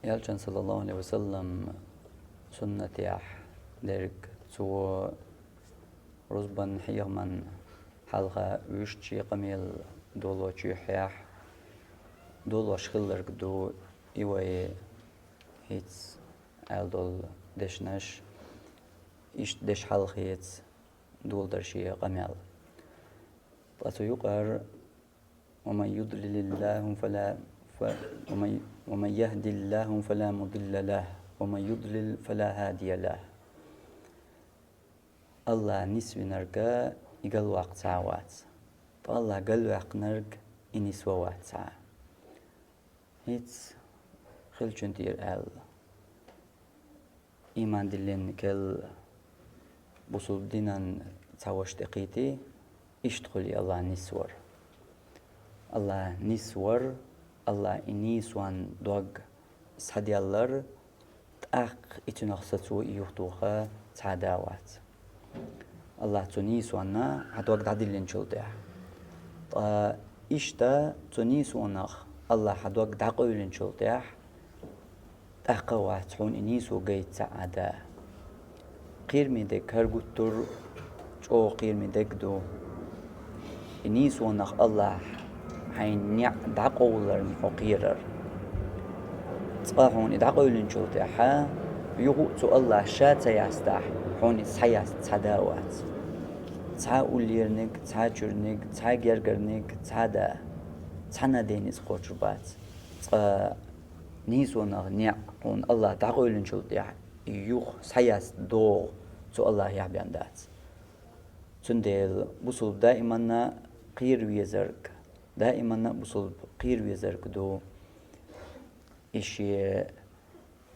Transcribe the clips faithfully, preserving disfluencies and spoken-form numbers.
Элчан, саллаллаху алейхи ва саллам, суннатехь дерг, цо рузбан хьехаман хьалха вуьшта шен къамел долочу юьхьехь, долош хилларг ду и вай хӀинца аьлла долу дешнаш, иштта деш хьалхеца доладар шен къамел. Ткъа цу юкъара: «ومن يضلل الله فلا، ف، ومن، ومن يهد الله فلا مضل له، ومن يضلل فلا هادي له». АллахӀ нисвинарг и галваккха цхьа а вац, ткъа АллахӀ галваьккхинарг и нисван вац цхьа а. ХӀинца хиллачун тӀера аьлла, ийман диллина керла бусулба динан цхьа ваша тӀекхийтий, иштта хуьлий АллахӀ нисвар. АллахӀ нисвар, АллахӀ и нийсонан дог схьаделлар, тӀаккха и цуьнах сацо и юхатоха цхьа а да вац. АллахӀ цу нийсонна хьан дог дӀадиллинчул тӀаьхьа. Ткъа иштта цу нийсонах АллахӀ хьан дог дӀакъевлинчул тӀаьхьа, тӀаккха а вац хьуна и нийсо гайта цхьа а да. Кхераме дерг хӀара гуттар а чӀогӀа кхераме дерг ду. И нийсонах АллахӀ хьайн неӀ дӀакъовларна хьо кхерар. Цкъа хьуна и дӀакъевлинчул тӀаьхьа, юха а цу АллахӀа ша ца ястахь, хьуна иза схьаяста цхьа а да вац. Цхьа а уллерниг, цхьа а чуьрниг, цхьа а гергарниг, цхьа а да, цхьана а дена иза кхочур бац. Цкъа нийсонах неӀ хьуна АллахӀа дӀакъевлинчул тӀаьхьа, и юха схьаяста догӀа цу АллахӀехь бен дац. Цундела бусулба даиманна кхера везарг, даиманна бусулба кхера везарг ду, и шен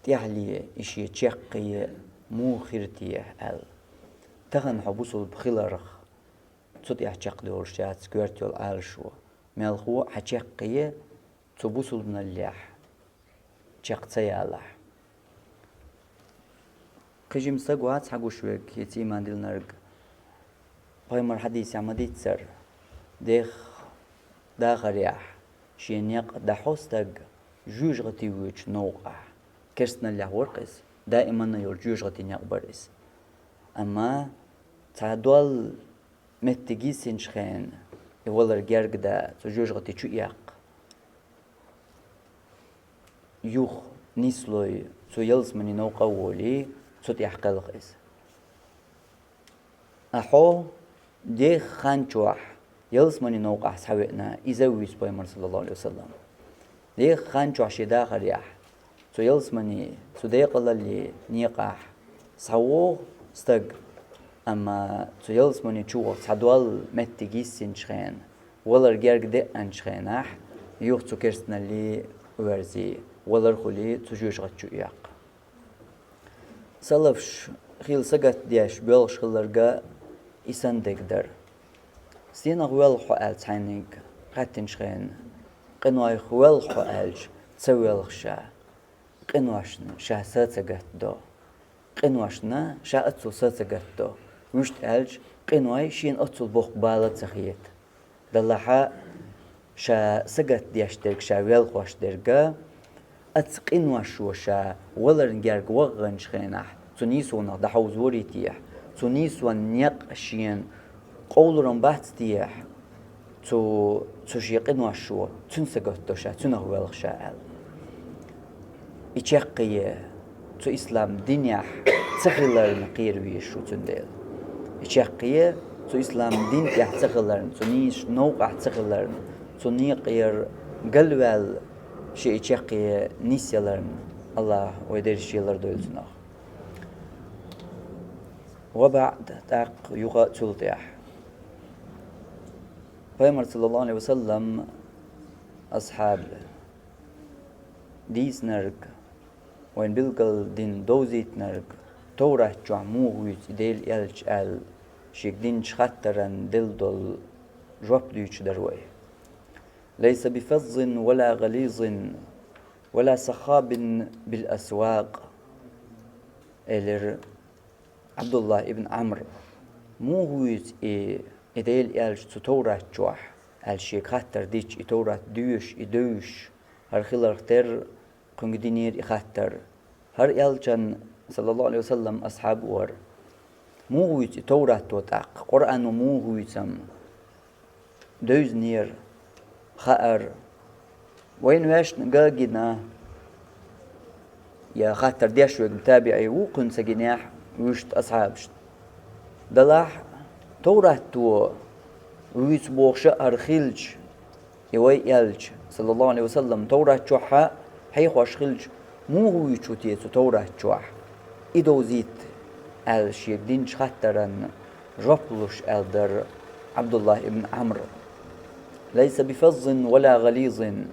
тӀаьхьале, и шен чаккхе муха хир те аьлла. Тахана хьо бусулба хиларх, цу тӀехь чекхдолуш яц коьрта йолу Ӏалашо, мелхо а хьан чаккхе цу бусулбаналлехь чекх ца ялахь. Кхин жима стаг вац хьан гуш верг, хӀинца ийман диллинарг. Пайхамар хьадисехь ма-дийццара, дехха дахарехь шен некъ дӀахьо стаг жоьжахати воьдучу новкъахь. Керстаналлехь вара-кх иза, даиманна йолчу жоьжахатин некъ бара иза. Амма цхьа дол меттиг йиссинчу хенахь, и валар герга дан, цу жоьжахати чу эккха, юха нислой, цу ялсаманин новкъа а волий, цу тӀехь кхелха иза. Ахьо дехха хан чохь ялсаманин новкъахь схьавеана, иза а вуьйцу Пайхамар, саллаллаху алейхи ва саллам. Дехха хан чохь шен дахарехь, цу ялсамане, цу декъалаллин некъахь схьавогӀу стаг, амма цу ялсамане чу ваха цхьа дол меттиг йиссинчу хенахь, валар герга деанчу хенахь, юха цу керстаналле а верзий, валар а хуьлий, цу жоьжахати чу эккха. Салафаш хила сагатдеш боьлхуш хилларг а и санна дерг дара. «Стенах воьлху хьо?» аьлла цхьаьнниг хаьттинчу хенахь, «Къинойх воьлху хьо» аьлча, ца воьлху ша. Къиношна ша са ца гатдо. Къиношна ша оццул са ца гатдо. Вуьшта аьлча, къиной шена оццул боккха бала ца хета. Делахь а ша сагатдеш дерг, ша воьлхуш дерг а, оцу къиношо ша валарна герга ваханчу хенахь, цу нийсонах дӀахьовзорий техьа, цу нийсонан некъ шена къовлуран бац техьа, цу, цу шен къиношо, цуьнан сагатдо ша, цуьнах воьлху ша аьлла. И чаккхе цу ислам динехь ца хиларна кхера везаш ву цундела. И чаккхе цу ислам дин тӀехь ца хиларна, цу нийсачу новкъахь ца хиларна, цу некъера галваьлла шен и чаккхе нисъяларна, АллахӀа вай дерриш лардойла цунах. Ва баӀд, тӀаккха юха а цул тӀаьхьа. Пайхамар, саллаллаху алейхи ва саллам, асхьаб дийцинарг, вайн билггал дин довзийтинарг, Товрат чохь муха вуьйцу и Делан элча аьлла, шега динчу хаттаран делла долу жоп дуьйцуш дара вай. «Лайса бифаззин ва ла гализин, ва ла саххабин бил асвакъ», элира Ӏабдуллах ибн Ӏамр. «Муха вуьйцу и, и Делан элча цу Товрат чохь?» аьлла шега хаттар дича, и Товрат доьшуш, и девзаш, хӀара хиларх терра, Кхуьнга динера и хаттар. ХӀара элчан, саллаллаху Ӏалайхи ва саллам, асхьаб вара. Муха вуьйцу и Товрато тӀаккха, Къуръано муха вуьйцу-м? Девзинера, хаьара. Вайна ваьшна ган гина, я хаттар деш верг табиӀи ву, кхунна ца гинехь, вуьшта асхьабашна. Делахь, Товрато вуьйцу бохуш а хӀара хилча, и вай элча, саллаллаху Ӏалайхи ва саллам, Товрат чохь а хьехош хилча, муха вуьйцуш ву те цу Товрат чохь? И довзийта, аьлла, шега динчу хаттаран жоп луш аьлла дара Ӏабдуллахь ибн Ӏамр. «Лайса бифаззин ва ла гӀализин».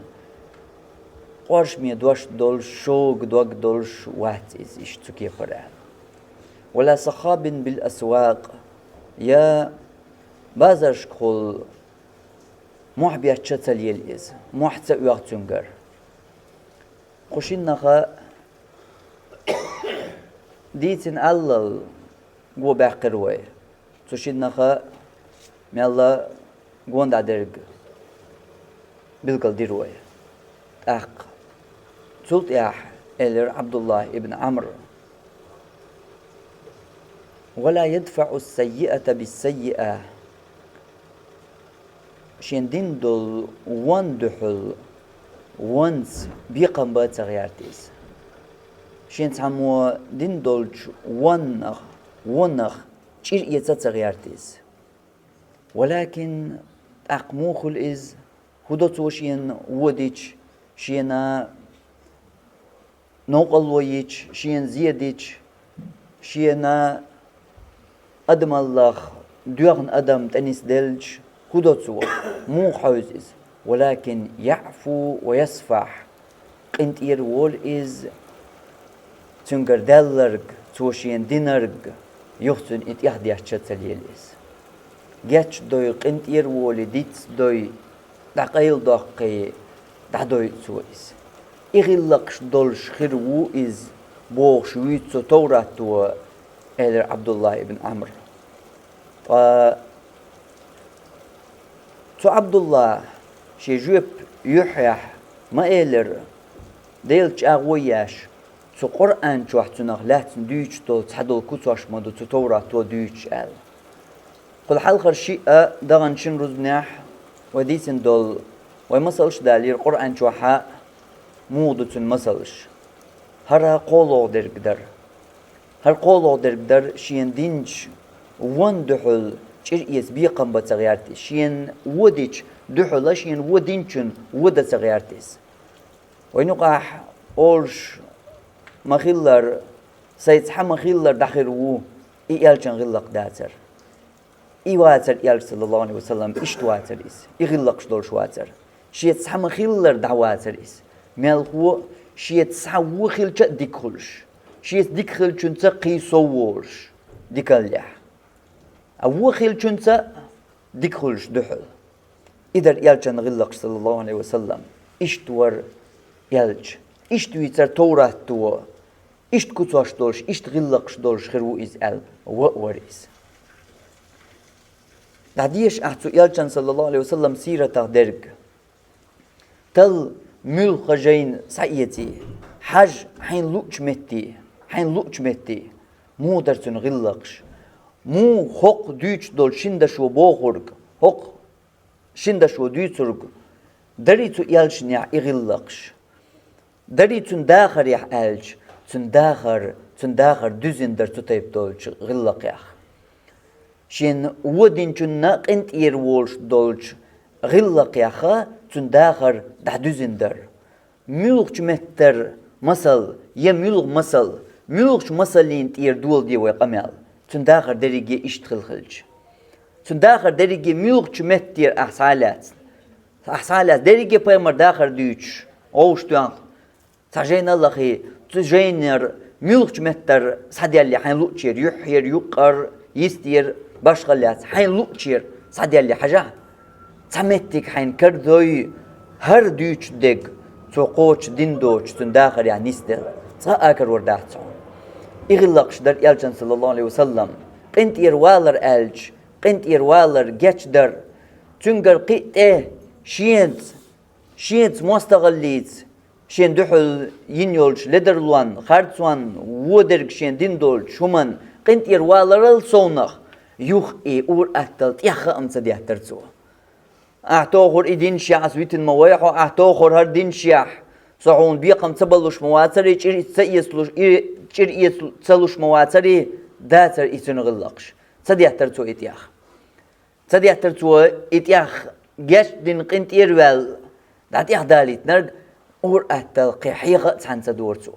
Къоршаме дош долуш, шога дог долуш вац иза, иштта цу кепара аьлла. «Ва ла саххабин бил асвакъ». Я базаршкахула мохь бетташ а ца лела иза, мохь ца оьху цуьнгара. Кху шиннах а дийцина аллал го баьккхира вай. Цу шиннах а мелла гонда дерг билгалдира вай. ТӀаккха цул тӀаьхьа элира Ӏабдуллахь ибн Ӏамр: «Ва ла ядфаӀу ас-саййиата бис-саййиа». Шен дин долу вон дуьхьал вонца бекхам бан ца гӀерта иза. Шен цхьаммо дин долчу воннах, вонах чӀир эца ца гӀерта иза. Валакин тӀаккха муха хуьлу иза? ХӀун до цо шена вон дича, шена новкъарло йича, шена зен дича, шена адамаллах доьхна адам тӀенисделча, хӀун до цо? Муха хьовза иза? «Валакин яӀфу ва ясфахь». КъинтӀера волу иза, цуьнгара даьлларг, цо шена динарг, юха цунна и тӀехдетташ а ца лела иза. Гечдой, къинтӀера волий, дицдой, дӀакъайладоккхий, дӀадойу цо иза. И гӀиллакхаш долуш хир ву иза, бохуш вуьйцу цу Товрато, элира Ӏабдуллахь ибн Ӏамр. Ткъа цу Ӏабдуллахьа шен жоьпан юьххьехь ма элира, Делан чӀагӀо еш, цу Къуръан чохь цунах лаьцна дуьйцуш долу цхьадолу куьцаш ма ду цу Товрато дуьйцуш аьлла. Кхул хьалхара шиъ а, даханчу шина рузбанехь вай дийцина долу, вай масалш а далийра Къуръан чохь а, муха ду цуьнан масалш. ХӀара кхоалгӀа дерг дара. ХӀара кхоалгӀа дерг дара, шена динчу вон дуьхьал чӀир эца бекхам бан ца гӀерта иза, шена вон дича дуьхьал а шена вон динчун вон дан ца гӀерта иза. Вайн юкъахь олуш ма-хиллара, сайн цхьа ма-хиллара дӀахир ву, и элчан гӀиллакх дацара. И вацара элча, саллаллаху Ӏалайхи ва саллам, иштта вацара иза, и гӀиллакхаш долуш вацара. Шеца цхьа ма-хиллара дӀавацара иза. Мелхо а, шеца цхьа вон хилча а дика хуьлуш, шеца дика хиллачуьнца кхин сов волуш дикаллехь, а вон хиллачуьнца а дика хуьлуш дуьхьал. И дара элчан гӀиллакхаш, саллаллаху Ӏалайхи ва саллам. Иштта вара элча. Иштта вийцара Товрато. Иштта куьцаш долуш, иштта гӀиллакхаш долуш хир ву иза аьлла, ван а вара иза. ДӀадеша ахь цу элчан, саллаллаху Ӏалайхи ва саллам, сиратах дерг. Талла муьлхха жайна схьаэций, хьажа хьайна луъучу метте, хьайна луъучу метте, муха дара цуьнан гӀиллакхаш. Муха хӀокху дуьйцуш долчу шина дашо бохург, хӀокху шина дашо дуьйцург, дарий цу элчанехь и гӀиллакхаш? Дарий цуьнан дахарехь аьлча, цуьнан дахар, цуьнан дахар дуьзина дара цу тайпа долчу гӀиллакхех. Шена вон динчунна къинтӀера волуш долчу гӀиллакхеха цуьнан дахар дӀадуьзина дара. Муьлхачу меттара масал, я муьлха масал, муьлхачу масаллина тӀера доладе вай къамел, цуьнан дахар дерриге иштта хила хилча. Цуьнан дахар дерриге муьлхачу меттера ахь схьа а лаьцна, ахь схьа а лаьцна, дерриге пайхамар дахар дуьйцуш, гӀовш тоьхна, цхьа жайна а лахий, цу жайнара муьлхачу меттара схьадаьллий хьайна луъучера, юьххьера, юккъера, йистера, башхалла яц, хьайна луъучера схьадаьллий хьажахь. Цхьа меттиг хьайна карадой, хӀара дуьйцуш дерг цо кхочу дин доцуш цуьнан дахарехь нисделла. Цкъа а карор дац хьуна. И гӀиллакхаш дара элчан, саллаллаху Ӏалайхи ва саллам. КъинтӀера валар аьлча, къинтӀера валар гечдар. Цуьнгара кхин а тӀе шеца, шеца мостагӀаллица, шен дуьхьал йина йолчу ледарлонна, харцонна, вон дерг шен дина долчу хӀуманна къинтӀера валарал совнах, юха и ур-атталла тӀех хаам ца деттара цо. Ахь тохур и динашехь ас витина ма вай хьо, ахь тохур хӀара динашехь со хьуна бекхам ца балуш ма вацарий, чӀир ца эцалуш, и чӀир эца ца луш ма вацарий, дацара и цуьнан гӀиллакхаш. Ца деттара цо и тӀех. Ца деттара цо и тӀех гечдина къинтӀера ваьлла, дӀа тӀехдалийтинарг, ур-атталла кхин хьеха а цхьаьна ца дора цо.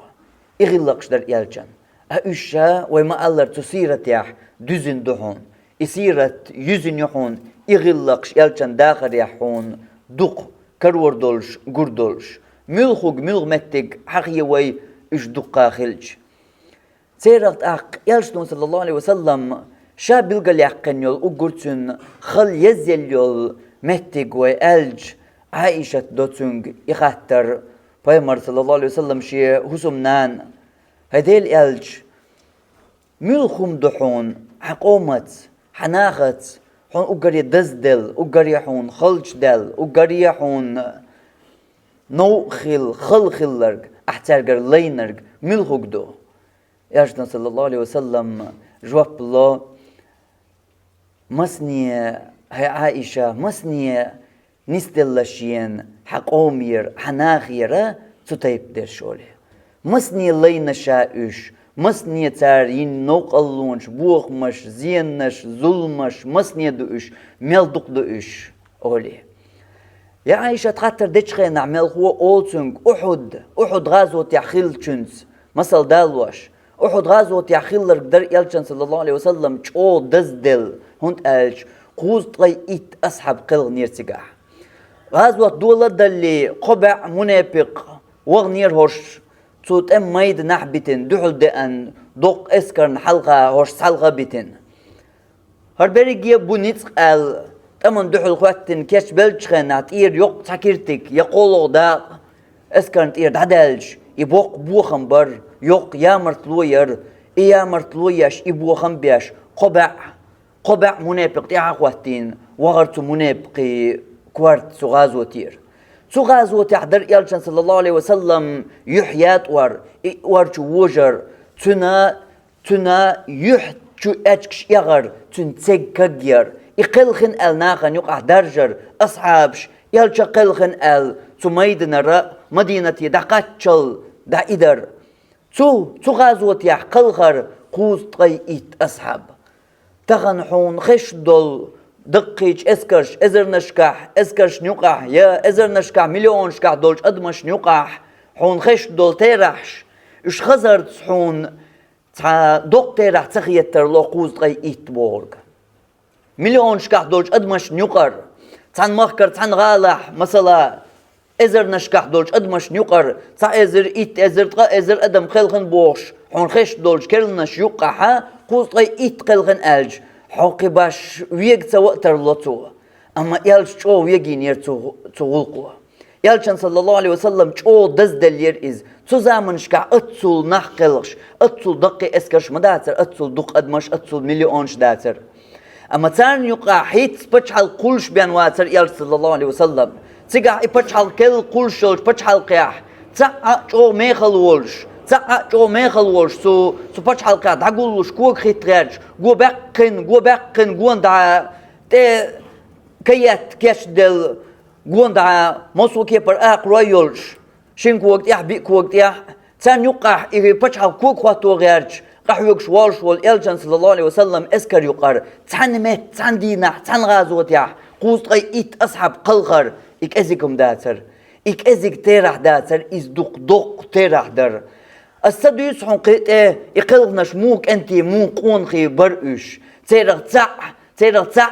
И гӀиллакхаш дара элчан. А уьш ша, вай ма-аллара, цу сиратехь дуьзина ду хьуна. И сират юьзина ю хьуна, и гӀиллакхаш элчан дахарехь хьуна дукха карор долуш, гур долуш. Муьлххуг, муьлха меттиг хьахе вай уьш дуккха хилча. Церах тӀаккха элчано, саллаллаху Ӏалайхи ва саллам, ша билгалъяьккхина йолу уггар цуьнан хала езъелла йолу меттиг вай аьлча, Ӏаишат до цуьнга и хаттар, пайхамар, саллаллаху Ӏалайхи ва саллам, шен хӀусамнана: «ХӀай Делан элча, муьлха хӀума ду хьуна, хьан къомаца, хьан нахаца, хьуна уггаре дазделла, уггаре хьуна халчадаьлла, уггаре хьуна новкъа хилла, хала хилларг, ахь цаьргара лайнарг муьлхуг ду?» Элчано, саллаллаху Ӏалайхи ва саллам, жоп ло: «Масане, хӀай Ӏаиша, масане нисделла шена хьан къомера, хьан нахера цу тайпа дерш», олий. «Масане лайна ша уьш, масане цара йина новкъарлонаш, бохамаш, зенаш, зуламаш, масане ду уьш, мел дукха ду уьш», олий. Я Ӏаишат хаттар дечу хенахь мелхо олу цуьнга Ухьуд, Ухьуд гӀазотехь хиллачуьнца масал далош. Ухьуд гӀазотехь хилларг дара элчан, саллаллаху Ӏалайхи ва саллам, чӀогӀа дазделла, хӀунда аьлча кхузткъе итт асхьаб кхелхинера цигахь. ГӀазот дола а даллий, кхо бӀе мунепикъ ваханера хӀорш цу тӀеман майданахь битина, дуьхьал деана, доккха эскарна хьалха хӀорш цхьалха а битина. ХӀара берриге бу ницкъ аьлла, тӀаман дуьхьал хӀоьттина кечбеллачу хенахь, тӀера йоккха цхьа киртиг я кхоалгӀа дакъа эскарна тӀера дӀадаьлча, и боккха бохам бара, йоккха ямартло яра, и ямартло еш, и бохам беш, кхо бӀе, кхо бӀе мунепикъ тӀаьхьа а хӀоттийна, вахара цу мунепикъийн корта цу гӀазотера. Цу гӀазотехь дара элчан, саллаллаху Ӏалайхи ва саллам, юьхь ятӀор, и ор чу вожар, цуьнан Цуьнан юьхь чу эчкаш эгӀар, цуьнан церг кагъяр, и кхелхина аьлла нахана юкъахь даржар, асхьабаш, элча кхелхина аьлла, цу майданара Мадинате дӀакхаччалла дӀа и дар. Цу, цу гӀазотехь кхалхар кхузткъе итт асхьаб. Тахана хьуна хезаш долу даккхийчу эскарш, эзарнашкахь, эскаршна юкъахь, я эзарнашкахь, миллионашкахь долчу адамашна юкъахь, хьуна хезаш долу терахьаш, уьш хазарца хьуна цхьа доккха терахь ца хетар ло кхузткъе итт бохург. Миллионашкахь долчу адамашна юкъара, цхьана махкара, цхьана гӀалахь, масала, эзарнашкахь долчу адамашна юкъара, цхьа эзар, итт эзар, ткъа эзар адам кхелхина бохуш, хьуна хезаш долчу керланаш юккъахьа, кхузткъе итт кхелхина аьлча, хьо кхин баш вега ца ваътар ло цо. Амма элча чӀогӀа вегийнера цу, цу гӀуллакхо. Элчан, саллаллаху Ӏалайхи ва саллам, чӀогӀа дазделлера иза. Цу заманашкахь аццул нах кхелхаш, аццул даккхий эскарш ма дацара, аццул дукха адамаш, аццул миллионаш дацара. Амма царна юкъахь хӀинцца пачхьалкх кхуллуш бен вацара элча, саллаллаху Ӏалайхи ва саллам. Цигахь и пачхьалкх керла кхуллуш йолчу пачхьалкхехь цхьаъ а чӀогӀа мехала волуш, цхьаъ а чӀогӀа мехала волуш, цу, цу пачхьалкхехь дӀагуллуш, кога хӀитта гӀерташ, го баьккхина, го баьккхина, гонна дӀа тӀе каетта кечделла, гонна дӀа массо а кепара акхарой йолуш, шина кога тӀехь, биъ кога тӀехь, царна юккъахь и пачхьалкх кога хӀотто гӀерташ, къахьоьгуш волуш волу элчан, саллаллаху Ӏалайхи ва саллам, эскар юкъара цхьана метта, цхьана дийнахь, цхьана гӀазотехь кхузткъе итт асхьаб кхалхар, и кӀезиг-м дацара. И кӀезиг терахь дацара, иза дукха доккха терахь дара. Ас ца дуьйцу хьуна кхин тӀе, и кхелхинарш муха кӀентий, муха къонахий бара уьш. Церах цхьаъ, церах цхьаъ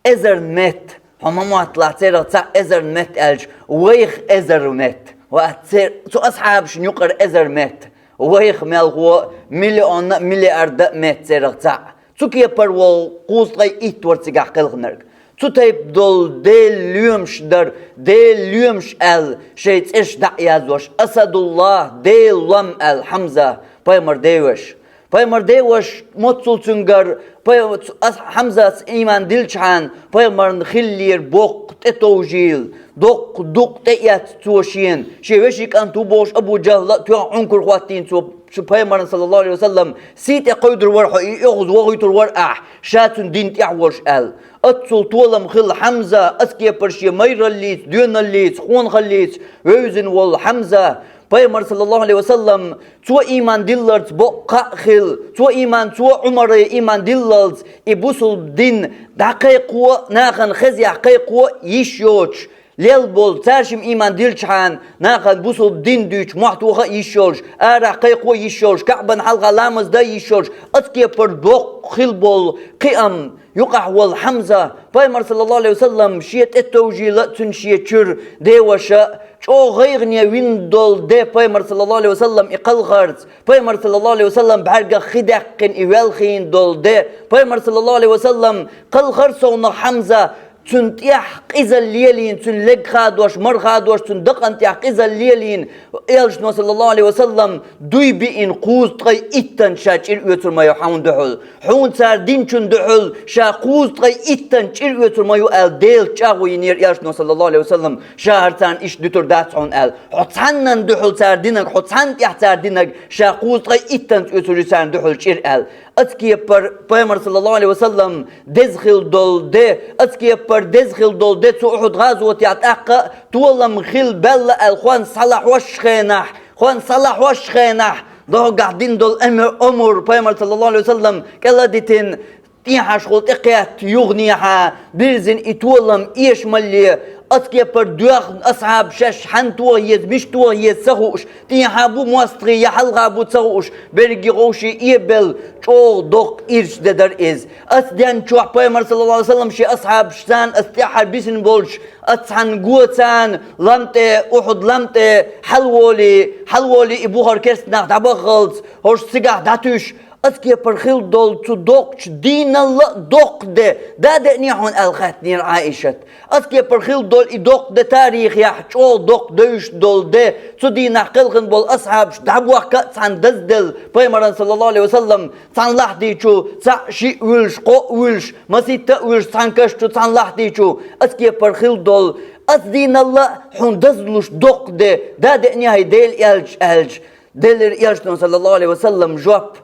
эзар метта, хьо ма мотталахь, церах цхьаъ эзар метта аьлча, вайх эзар метта. Ва цер-, цу асхьабашна юкъара эзар метта, вайх мелхо миллион а, миллиард а метта церах цхьаъ. Цу кепара волу кхузткъе итт вара цигахь кхелхинарг. Цу тайпа долу Делан лоьмаш дара, Делан лоьмаш аьлла, шайн цӀераш дӀа а яздеш, Асадуллах, Делан лом аьлла, Хьамза, пайхамар деваш. Пайхамар деваш моццул цуьнгара, пай-, ас-, Хьамзас ийман дилчхьана, пайхамарна хиллера боккха тӀетовжийла, доккха дукъ тӀеэцна цо шена. Шен вешин кӀант ву бохуш Абу Джахла а тоьхна Ӏункар хӀоттийна цо, шу пайхамарна, саллаллаху алейхи ва саллам, сий тӀе кховдур вара хьо, и оьгӀаз вохуьйтур вара ахь, ша цуьнан дин тӀехь волуш аьлла. Оццул толам хилла Хьамза, оцу кепара шен майраллица, доьналлица, къонахаллица вевзина волу Хьамза, пайхамар, саллаллаху алейхи ва саллам, цо ийман дилларца боккха кхаъ хилла, цо ийман, цо Ӏумара ийман диллалц, и бусулба дин дӀакхайкхо а, нахана хезехь кхайкхо а йиш йоцуш, лелла болу, цара шимма ийман дилчхьана, нахана бусулба дин дуьйцуш, мохь тоха а йиш йолуш, арахь кхайкхо а йиш йолуш, Каъбан хьалха ламаз дан а йиш йолуш, оцу кепара доккха хилла болу кхиам юкъахь волу Хьамза, пайхамар, саллаллаху алейхи ва саллам, шен тӀетовжийла а, цуьнан шен чуьра деваша а, чӀогӀа гӀайгӀане вина долу де пайхамар, саллаллаху алейхи ва саллам, и кхалхарца, пайхамар, саллаллаху алейхи ва саллам, бӀаьргах хи даьккхина и велхийна долу де, пайхамар, саллаллаху алейхи ва саллам, кхалхар совнах Хьамза, цуьнан тӀехь къизалла лелийна, цуьнан лег хадош, мара хадош, цуьнан дакъана тӀехь къизалла лелийна, элчано, саллаллаху алейхи ва саллам, дуй биъна кхузткъе иттанца ша чӀир оьцур ма ю хьуна дуьхьал. Хьуна цара динчун дуьхьал ша кхузткъе иттанца чӀир оьцур ма ю аьлла, Делаца чӀагӀо йинера элчано, саллаллаху алейхи ва саллам, ша хӀара царна иштта дуьтур дац хьуна аьлла. Хьо цхьаннан дуьхьал цара динарг, хьо цхьанна тӀехь цара динарг ша кхузткъе иттанца оьцур ю царна дуьхьал чӀир аьлла. Оцу кепара пайхамар, саллаллаху алейхи ва саллам, деза хилла долу де, оцу кепара деза хилла долу де цу Ухьуд гӀазотехь тӀаккха а толам хилла баьлла аьлла, хӀонс схьалахьошчу хенахь, хӀонс схьалахьошчу хенахь, догӀгахь дина долу амир, омур пайхамар, саллаллаху алейхи ва саллам, кӀел а дитина, тӀехьашхула тӀекхетта юханехьа бирзина и толам эшамалле, оцу кепара доьхна асхьабаш шаьш хьанна тоха еза, мича тоха еза ца хууш, тӀехьа бу мостагӀий я хьалха бу ца хууш, берриге гӀовший эбелла, чӀогӀа доккха ирча де дара иза. Оцу ден чохь пайхамар, саллаллаху алейхи ва саллам, шен асхьабаш царна, оцу тӀаьхьара бисина болчу, оцу цхьана го царна, лам тӀе, Ухьуд лам тӀе хьалаволий, хьалаволий и бухара керста нах дӀабаххалц, хӀорш цигахь дӀатуьйсуш, оцу кепара хилла долу цу доккхачу дийнал а доккха де, да деъне хьуна аьлла хаьттинера Ӏаишат. Оцу кепара хилла долу и доккха де тарихехь чӀогӀа доккха девзаш долу де, цу дийнахь кхелхина болу асхьабаш дӀабохка а цхьаьна дазделла, пайхамаран, саллаллаху алейхи ва саллам, цхьана лахьди чу цхьаъ шиъ вуьллуш, кхоъ вуьллуш, маситта а вуьллуш, цхьана каш чу, цхьана лахьди чу, оцу кепара хилла долу, оцу дийнал а хьуна дазлуш доккха де, да деъне хьайн Дела аьлча, аьлча, делира элчано, саллаллаху алейхи ва саллам, жоп.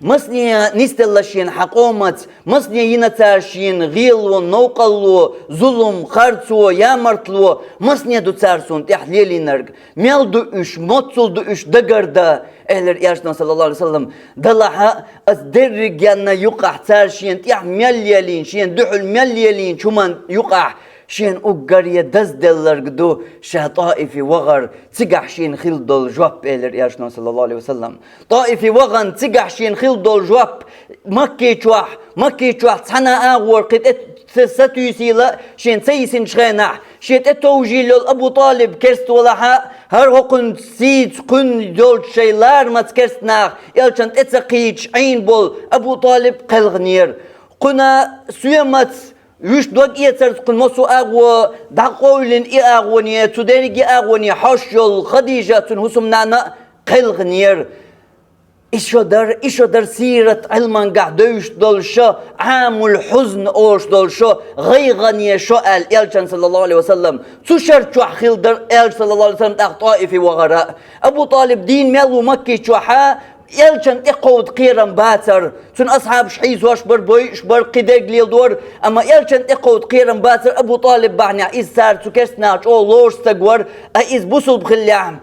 Масане нисделла шена хьан къомаца, масане йина цара шена гӀело, новкъарло, зулам, харцо, ямартло, масане ду цара суна тӀехь лелийнарг, мел ду уьш, моццул ду уьш дагардан, элира элчано, саллаллаху алейхи ва саллам, делахь а, ас дерриг а юкъахь цара шена тӀехь мел лелийна, шена дуьхьал мел лелийначу хӀуманна юкъахь, шена уггаре дазделларг ду ша ТӀаифе вахар, цигахь шена хилла долу жоп, элира элчано, саллаллаху алейхи ва саллам. ТӀаифе вахана цигахь шена хилла долу жоп, Макке чохь, Макке чохь цхьана агӀор кхин тӀе ца, сатуьйсийла шена ца йисинчу хенахь, шен тӀе товжийла йолу Абу ТӀалиб керста валахь а, хӀара хӀокхуьнца сийца кхуьнна йолчу шайн ларамаца керста наха элчанна тӀе ца кхийдаш Ӏийна болу Абу ТӀалиб кхелхинера. Кхуьнан соьмаца, вуьш дог эцарца кхуьнан массо а агӀо дӀакъовлина и агӀоне, цу дерриге агӀоне хьош йолу Хадижа, цуьнан хӀусамнана а кхелхинера. И шо дара, и шо дара сират Ӏилмангахь девзаш долу шо, Ӏамул хьузн олуш долу шо, гӀайгӀане шо аьлла элчан, саллаллаху алейхи ва саллам. Цу шар чохь хилла дара элча, саллаллаху алейхи ва саллам, тӀаккха ТӀаифе вахара. Абу ТӀалиб дийна мел ву Макке чохь а, элчанна тӀекховда кхерам бацара. Цуьнан асхьабаш хьийзош бара, бойуш бара, кхидерг леладора, амма элчанна тӀекховда кхерам бацара Абу ТӀалиб бахьанехь, иза цара цу керста наха чӀогӀа лоруш стаг вара, а иза бусулба хиллехь,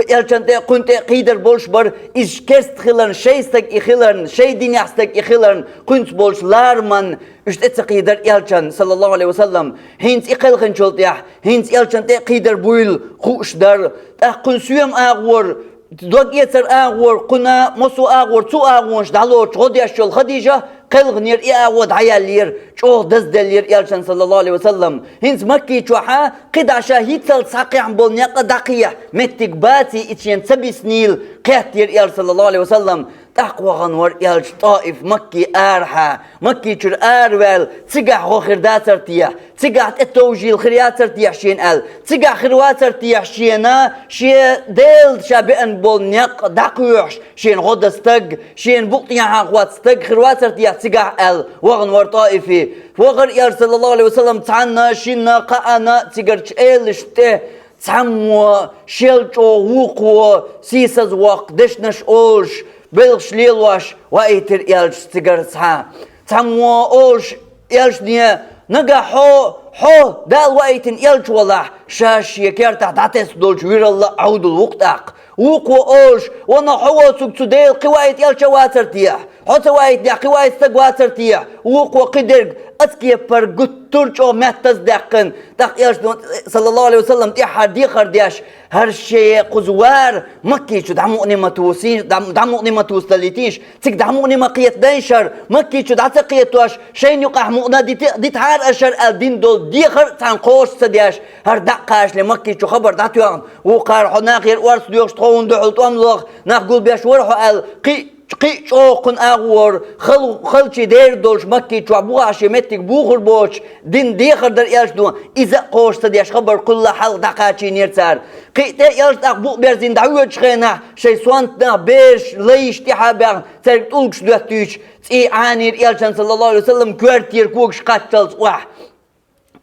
элчанна тӀе, кхуьнан тӀе кхийдар болуш бара, иза керста хиларна, шайн стаг и хиларна, шайн динехь стаг и хиларна, кхуьнца болчу лараман уьш тӀе ца кхийдара элчанна, саллаллаху алейхи ва саллам. ХӀинца и кхелхинчул тӀехь, хӀинца элчанна тӀе кхийдар буйла хууш дара. ТӀаккха кхуьнан соьма агӀор, дог эцар агӀор, кхуьнан массо а агӀор, цу агӀонаш дӀалоцуш гӀо деш йолу Хадижа кхелхинера, и агӀо дӀаяьллера, чӀогӀа дазделлера элчанна, саллаллаху алейхи ва саллам. ХӀинца Макке чохь а кхидӀа ша хӀинццалц схьакхехьна болу некъ а дӀакхехьа меттиг баций, и шена ца биснийла, кхеттера элча, саллаллаху алейхи ва саллам. ТӀаккха вахана вара Элча ТӀоиф, Макки арахьа, Макки чуьра араваьлла, цигахь гӀо хир дацар техьа, цигахь тӀетовжийла хир яцар техьа шена аьлла, цигахь хир вацар техьа шена, шен Дела ша беана болу некъ дӀакхоьхьуш, шена гӀо дан стаг, шена букъ тӀехьа хотту стаг хир вацар техьа цигахь аьлла, вахана вара ТӀоифе. Вахара Элча, саллаллаху Ӏалайхи ва саллам, цхьанна, шинна, кхаанна цигарчу элашна тӀе. Цхьаммо шел чӀогӀа, вукхо сийсаз воккху дешнаш олуш, белхаш лелош ваийтира Элча цигара цхьа. Цхьаммо олуш Элчане: «Нагахь хьо, хьо Дала ваийтина Элча валахь, ша шен кертахь дӀатесна долчу виралла а Ӏовдал ву-кх тӀаккха». Вукхо олуш: «Ванах хьо воцург цу Дела кхин ваийтина Элча вацар техьа? Хьо ца ваийтинехь, кхин ваийтина стаг вацар техьа?» Вукхо кхидерг ацкепара гуттар а чӀогӀа меттаза даьккхина. ТӀаккха Элчано, саллаллаху Ӏалайхи ва саллам, тӀаьххьара дехар деш: «ХӀара шен кхуза вар Макки чу дӀа мукъа ниӀмат ву, сий-, дӀа, дӀа мукъа ниӀмат ву сталлийтийша, цига дӀа мукъа ниӀмат кхетадайша хӀара, Макки чу дӀа ца кхетош, шайна юкъахь мукъана дита-, дитахьара аша хӀара», аьлла, дина долу дехар а цхьаьна кхочуш ца деш, хӀара дӀа а кхачале, Макки чу хабар дӀатоьхна. Вукхара: «Хьо нахера орца доьхуш, тхо хӀунда дуьхьал тӀом лоху, нах гулбеш вара хьо», аьлла, кхин а, кхин а чӀогӀа кхунна агӀор, хала, халчий дер долуш Макки чохь бухахь шен меттиг бухур боцуш, дина дехар дара Элчано, иза а кхочуш ца деш, хабар кхуьлла хьалха дӀакхачийнера цара. Кхин а тӀе Элча тӀаккха букъ берзийна дӀавоьдучу хенахь, шайн сонта нах, бераш, лайш тӀаьхьа баьхна, цаьрга тӀулгаш доьттуьйтуш, цӀий Ӏанийра Элчан, саллаллаху Ӏалайхи ва саллам, коьртера когаш кхаччалц охьа.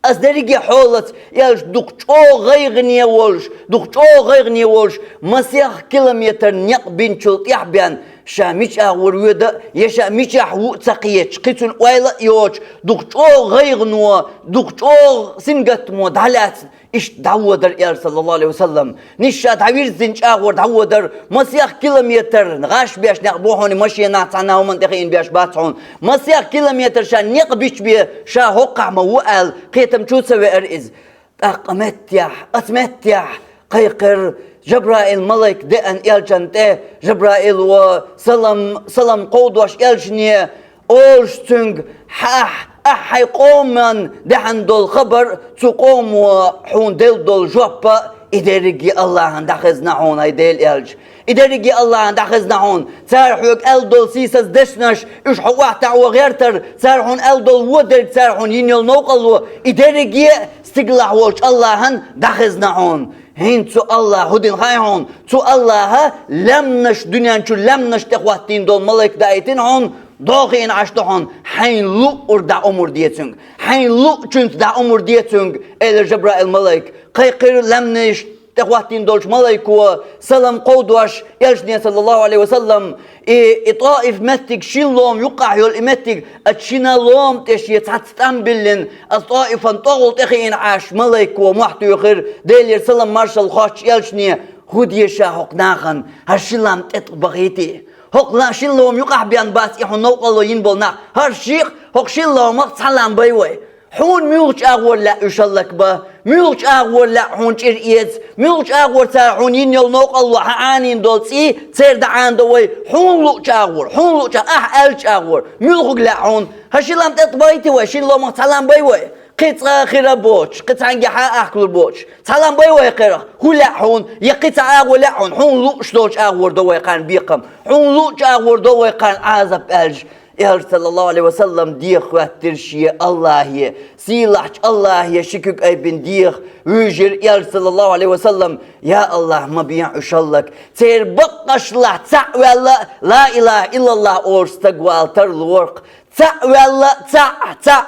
Ас дерриге хьолаца Элча дукха чӀогӀа гӀайгӀане волуш, дукха чӀогӀа гӀайгӀане волуш, масех километр некъ бинчул тӀаьхьа бен, ша мича агӀор воьду а, я ша мичахь ву а ца кхеташ, кхин цуьнан ойла а йоцуш, дукха чӀогӀа гӀайгӀано, дукха чӀогӀа сингаттамо дӀалаьцна, иштта дӀаводар Элча, саллаллаху Ӏалайхи ва саллам. Ниша дӀавирзина чӀагӀор дӀаводар, масех километр гӀаш беш некъ бу хьуна, машенахь цхьана а хӀуманна тӀе хиъна беш бац хьуна. Масех километр ша некъ бича бен, ша хӀоккхахь ма ву аьлла, кхетам чу ца веара иза. ТӀаккха меттехь, оцу меттехь кхайкхира Жабраил-малайк деана Элчан тӀе, Жабраил ву, салам, салам кховдош Элчане, олуш цуьнга: «Хьа ахь, ахь хьайн къоман даьхьна долу хабар, цу къомо хьуна делла долу жоп а, и дерриге Аллахьан дӀахезна хьуна, хӀай Дела Элча. И дерриге Аллахьан дӀахезна хьуна. Цара хьоьга аьлла долу сийсаз дешнаш, уьш хьо охьатаӀо гӀертар, цара хьуна аьлла долу вон дерг, цара хьуна йина йолу новкъарло, и дерриге а стигалахь волчу Аллахьан дӀахезна хьуна. ХӀинца цу Аллахьа хӀун дина хаьа хьуна? Цу Аллахьа лаьмнаш, дуьнен чу лаьмнаш тӀехӀоттийна долу малайк даийтина хьуна, дохийна Ӏаш ду хьуна, хьайна луъург дӀа омра де цуьнга, хьайна луъучуьнца дӀа омра де цуьнга», — элира Жабраил-малайк. Кхайкхира лаьмнаш тӀехӀоттийна долчу малайко, салам кховдош Элчане, саллаллаху Ӏалайхи ва саллам, и, и ТӀоиф меттиг, шина лома юккъахь йолу и меттиг, оцу шина лома тӀе шен цхьацца тӀам биллина, оцу ТӀоифан тӀогӀал тӀе хиъна Ӏаш, малайко мохь туьйхира, Делера салам-маршалла хоттуш Элчане: «ХӀун де ша хӀокху нахана, хӀара ши лам тӀетӀа бахийти? ХӀокху ла-, шина лома юкъахь бен бац и хьуна новкъарло йина болу нах, хӀара шиъ, хӀокху шина ломах цхьа лам бай вай. Хьуна муьлхачу агӀор лаьа уьш хӀаллакбан? Муьлхачу агӀор лаьа хьуна чӀир эца? Муьлхачу агӀор цара хьуна йина йолу новкъарло, хьан Ӏанийна долу цӀий церан дӀа Ӏанадо вай? Хьуна луъучу агӀор, хьуна луъучу агӀор, ахь аьллачу агӀор, муьлхарг лаьа хьуна? ХӀара ши лам тӀетӀа бахийти вай, шина ломах цхьа лам бай вай? Кхин цкъа хир а боцуш, кхин цхьаьнгге хьан а ахкалур боцуш, цхьа лам бай вай кхерах? ХӀун лаьа хьуна? Я кхин цхьа агӀо лаьа хьуна? Хьуна луъуш долчу агӀор до вай кхарна бекхам, хьуна луъучу агӀор до вай кхарна Ӏазап», — аьлча, Элча, саллаллаху Ӏалайхи ва саллам, деха хӀоьттира шен Аллахье, сийлахьчу Аллахье ши куьг айбина деха вуьйжира Элча, саллаллаху Ӏалайхи ва саллам: «Я Аллахь, ма бехьа уьш хӀаллак. Церан баккъашлахь цхьаъ ваьлла а ла илахӀа иллаллахӀ олуш стаг вала тарло-кх. Цхьаъ ваьлла а, цхьаъ, цхьаъ.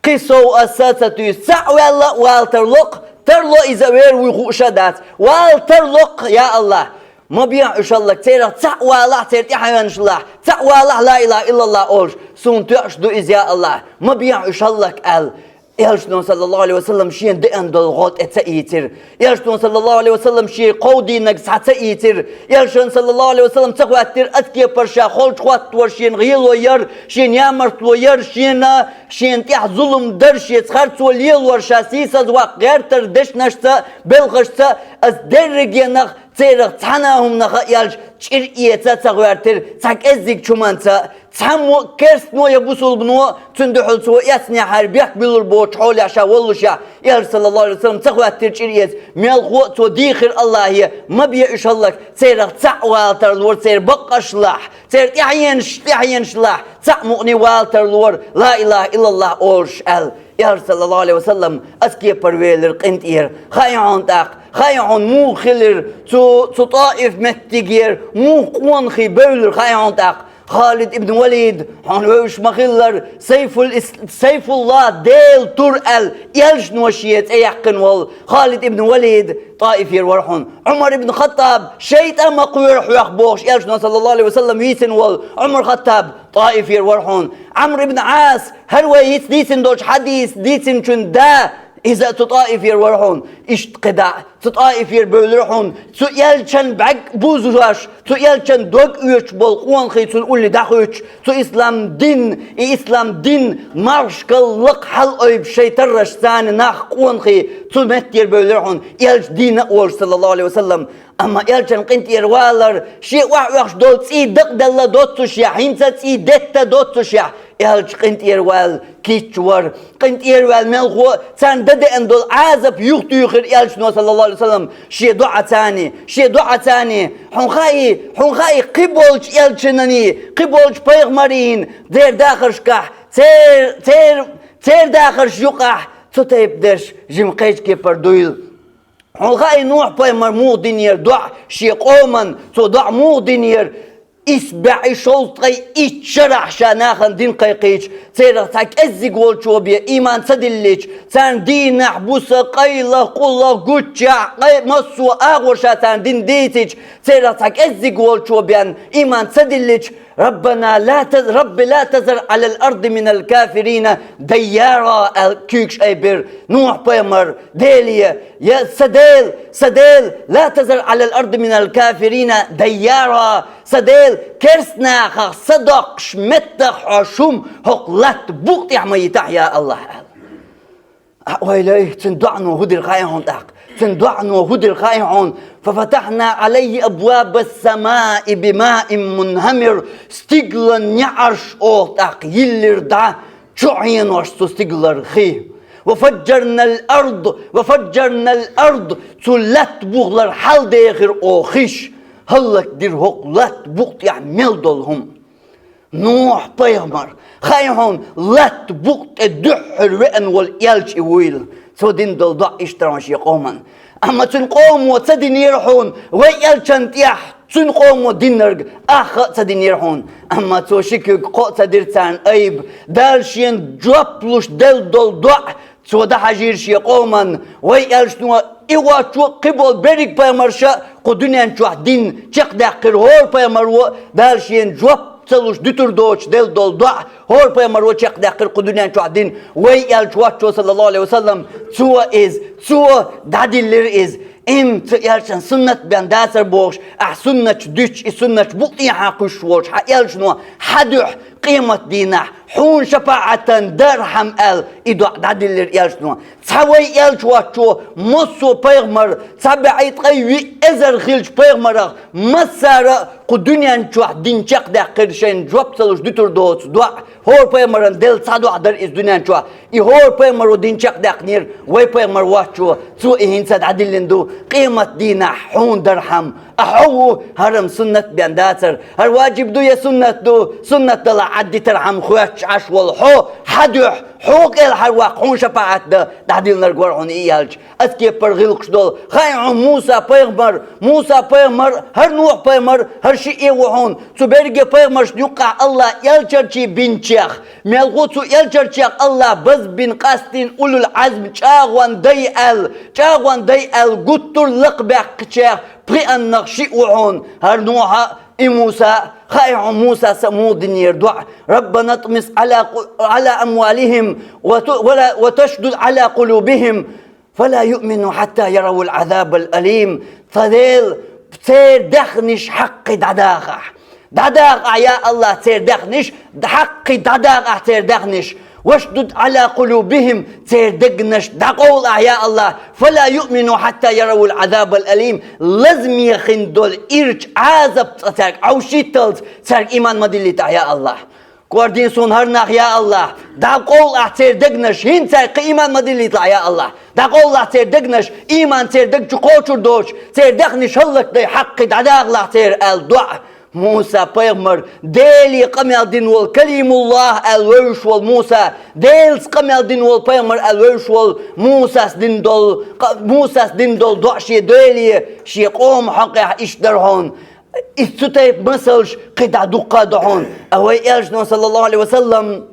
Кхин сов ас а ца туьйсу. Цхьаъ ваьлла а вала тарло-кх, тарло иза вер вуй хууш а дац. Вала тарло-кх, я Аллахь. Ма бехьа уьш хӀаллак, церах цхьаъ валахь, церан тӀаьхьенаш лахь, цхьаъ валахь ла илахӀа иллаллахӀ олуш. Суна тоьаш ду иза, я Аллахь. Ма бехьа уьш хӀаллак», — аьлла. Элчано, саллаллаху Ӏалайхи ва саллам, шена деана долу гӀо тӀе ца ийцира. Элчано, саллаллаху Ӏалайхи ва саллам, шен кховдийнарг схьа ца ийцира. Элчано, саллаллаху Ӏалайхи ва саллам, ца хӀоьттира ацкепара ша холчу хӀоттор, шена гӀело яр, шена ямартло яр, шена, шена тӀехь зулам дар, шеца харцо лелор, ша сийсаз ваккха гӀертар дешнашца, белхашца, ас дерригенах Церах цхьана а хӀуманах а аьлча, чӀир эца ца гӀоьртира, цхьа кӀеззиг чуманца, цхьаммо а керстано я бусулбано, цунна дуьхьал цо эцнехьара бехк буьллур боцу хьолехь ша воллушехь, Элча, саллаллаху Ӏалайхи ва саллам, ца хӀоьттира чӀир эца. Мелхо а цо дийхира Аллахье, ма бе уьш хӀаллак, церах цхьаъ валар тарлора, церан баккъаш лахь, церан тӀаьхьенаш, тӀаьхьенаш лахь, цхьаъ мукъане валар тарлора, ла илаха иллаллахӀ олуш аьлла. Элча, саллаллаху Ӏалайхи ва саллам, аса кепара велира къинтӀера. Хаьий хьуна тӀаккха, хаьий хьуна муха хилира цу, цу ТӀаиф меттигера, муха къонахий бевлира, хаьий хьуна тӀаккха. Халид ибн Валид, хьуна вевзаш ма-хиллара, Сайфул ис-, Сайфулла, Делан тур аьлла, Элчано шен цӀе яьккхина волу Халид ибн Валид ТӀаифера вара хьуна. Ӏумар ибн Хаттаб, шайтӀа ма кхоьру хьох бохуш, Элчано, саллаллаху Ӏалайхи ва саллам, вийцина волу Ӏумар Хаттаб ТӀаифера вара хьуна. Ӏамр ибн Ӏас, хӀара вай хӀинца дийцина долчу хьадис дийцинчун да, иза а цу ТӀаифера вара хьуна. Иштта кхидӀа а цу ТӀаифера бевлира хьуна. Цу Элчан бӀаьрг бузош, цу Элчан дог оьцуш болу къонахий цунна улле дӀахуьттуш, цу ислам дин, и ислам дин маршкал лакха хьалаайбеш шайн таррашца нах, къонахий цу меттера бевлира хьуна, Элча дийна а волуш, саллаллаху Ӏалайхи ва саллам. Амма Элчан къинтӀера валар, шен охьаоьхуш долу цӀий дакъаделла доццушехь, хӀинца а цӀий детта доццушехь, Элча къинтӀера ваьлла кийча вара. КъинтӀера ваьлла мелхо а, царна дан деана долу Ӏазап юхатуьйхира Элчано, саллаллаху Ӏалайхи ва саллам, шен доӀацаний, шен доӀацаний. Хьуна хаьий, хьуна хаьий, кхиболчу элчанний, кхиболчу пайхамарийн, церан дахаршкахь, цер-, цер-, церан дахарш юкъахь цу тайпа дерш жима кхечу кепара дуйла. Хьуна хаьий, Нухь-пайхамар муха динера доӀа шен къоман, цо доӀа муха динера? Исс бӀе шовзткъе итт шарахь ша нахана дин кхайкхийча, церах цхьа кӀеззиг волчо бен ийман ца диллича, царна дийнахь, буса, къайлах, къулах, гуччехь, къай-, массо а агӀор ша царна дин дийцича, церах цхьа кӀеззиг волчо бен ийман ца диллича, «Раббана ла таз-, Рабби ла тазар Ӏалал арди минал кафирина дайяра», аьлла куьйгаш айбира Нухь-пайхамар Деле: «Я сан Дела, сан Дела, ла тазар Ӏалал арди минал кафирина дайяра, сан Дела, керстанахах садоккхуш меттах хьо шума хӀокху латта букъа тӀехь ма йитахь, я АллахӀ», аьлла. Ахьа ойлай, цуьнан доӀано хӀун дира хаьий хьуна тӀаккха? Цуьнан доӀано хӀун дира хаьий хьуна? «Фафатахьна Ӏалайхи абвабас самаи бимаин мунхьамир». Стиглан неӀарш оха тӀаккха йиллира дӀа, чу Ӏенош цу стиглара хи. «Ва фаджжарнал ард, ва фаджжарнал ард», цу латта бухалара хьалдехира оха хиш, хӀаллакдира хӀокху латта букъа тӀехь мел долу хӀума. Нухь-пайхамар, хаьий хьуна, латта букъа тӀе дуьххьара веана волу элча и вуйла. Цо дина долу доӀа иштта дара хьуна шен къоман. Амма цуьнан къомо ца динера хьуна, вай элчанна тӀехь цуьнан къомо динарг ахха а ца динера хьуна. Амма цо ши куьг кхоъ ца дира царна айба. Дала шена жоп луш делла долу доӀа цо дан хьажийра шен къоман. Вай элчано, и воцчо а, кхиболу берриг пайхамарша а кху дуьнен чохь дин чекхдаьккхира, хӀора пайхамаро а Дала шена жоп ца луш дуьтур доцуш делла долу доӀа, хӀора пайхамаро чекхдаьккхира кху дуьнен чохь дин. Вай элча воцчо, саллаллаху Ӏалайхи ва саллам, цо иза, цо дӀадиллира иза. Им цу элчан суннат бен дацара бохуш, ахьа суннаташ дуьтуш, и суннаташ букъ тӀехьа кхуьссуш волчу хьан элчано хьан дуьхьа къематдийнахь хьуна шапаӀатан дархьама аьлла, и доӀа дӀадиллира элчано. Цхьа вай элча воцчо, массо а пайхамар, цхьа бӀе ткъе виъ эзар хиллачу пайхамарах массара а кху дуьнен чохь дин чекхдаьккхира, шайна жоп ца луш дуьтур доцу доӀа. ХӀора пайхамаран делла цхьа доӀа дара иза дуьнен чохь. И хӀора пайхамаро дин чекхдаьккхинера, вай пайхамар воцчо, цо и хӀинца дӀадиллина ду, къематдийнахь хьуна дархьама. Ахьа хьо ву, хӀара-м суннат бен дацара. ХӀара ваджиб ду я суннат ду? Суннат далахь Ӏаддитархьама хоьттуш Ӏаш волу хьо, хьан дуьхьа, хьо кӀел хьараваккха, хьуна шапаӀат дан дӀадиллинарг вара хьуна и элча. Аса кепара гӀиллакхаш долу. Хаьий хьуна, Муса-пайхамар, Муса-пайхамар, хӀара Нухь-пайхамар, хӀара шиъ а ву хьуна. Цу берриге пайхамаршна юккъахь АллахӀа элчанаш бинчех, мелхо цу элчанех АллахӀа базбина къастийна улул Ӏазм чӀагӀонан дай аьлла, чӀагӀонан дай аьлла гуттар а лакхабаьккхичех пхиъаннах шиъ ву хьуна. ХӀара Нухь а, и Муса а. Хаьий хьуна, Мусас а муха динера доӀа: «Раббана тмис Ӏала къу-, Ӏала амвалихим ва ту-, ва ла, ва ташдуд Ӏала къулубихим». «Фала юъмину хьатта яравул Ӏазабал алим». Сан Дела, церан даьхнаш хьаккхе дӀадахахь. ДӀадахахь, я АллахӀ, церан даьхнаш, хьаккхе дӀадахахь церан даьхнаш. «واشدد على قلوبهم», церан дегнаш дӀакъовла ахь, я АллахӀ, «فلا يؤمنوا حتى يروا العذاب الأليم», лазаме хинна долу ирча Ӏазап цкъа цаьрга Ӏовшийталц, цаьрга ийман ма диллийтахь, я АллахӀ. Кхоьрдина суна хӀара нах, я АллахӀ, дӀакъовла ахь церан дегнаш, хӀинца кхин ийман ма диллийталахь, я АллахӀ. ДӀакъовла ахь церан дегнаш, ийман церан дег чу кхочур доцуш, церан даьхнаш хӀаллакдай, хьакхе дӀадахалахь церан, аьлла доӀа. Муса-пайхамар, Деле къамел дина волу, Калимуллах аьлла вевзаш волу Муса, Делаца къамел дина волу пайхамар аьлла вевзаш волу Мусас дина долу, къа-, Мусас дина долу доӀа шен Деле, шен къоман хьокъехь иштта дара хьуна. Иза цу тайпа масалш кхин дӀа дуккха а ду хьуна. А вай элчано, саллаллаху Ӏалайхи ва саллам,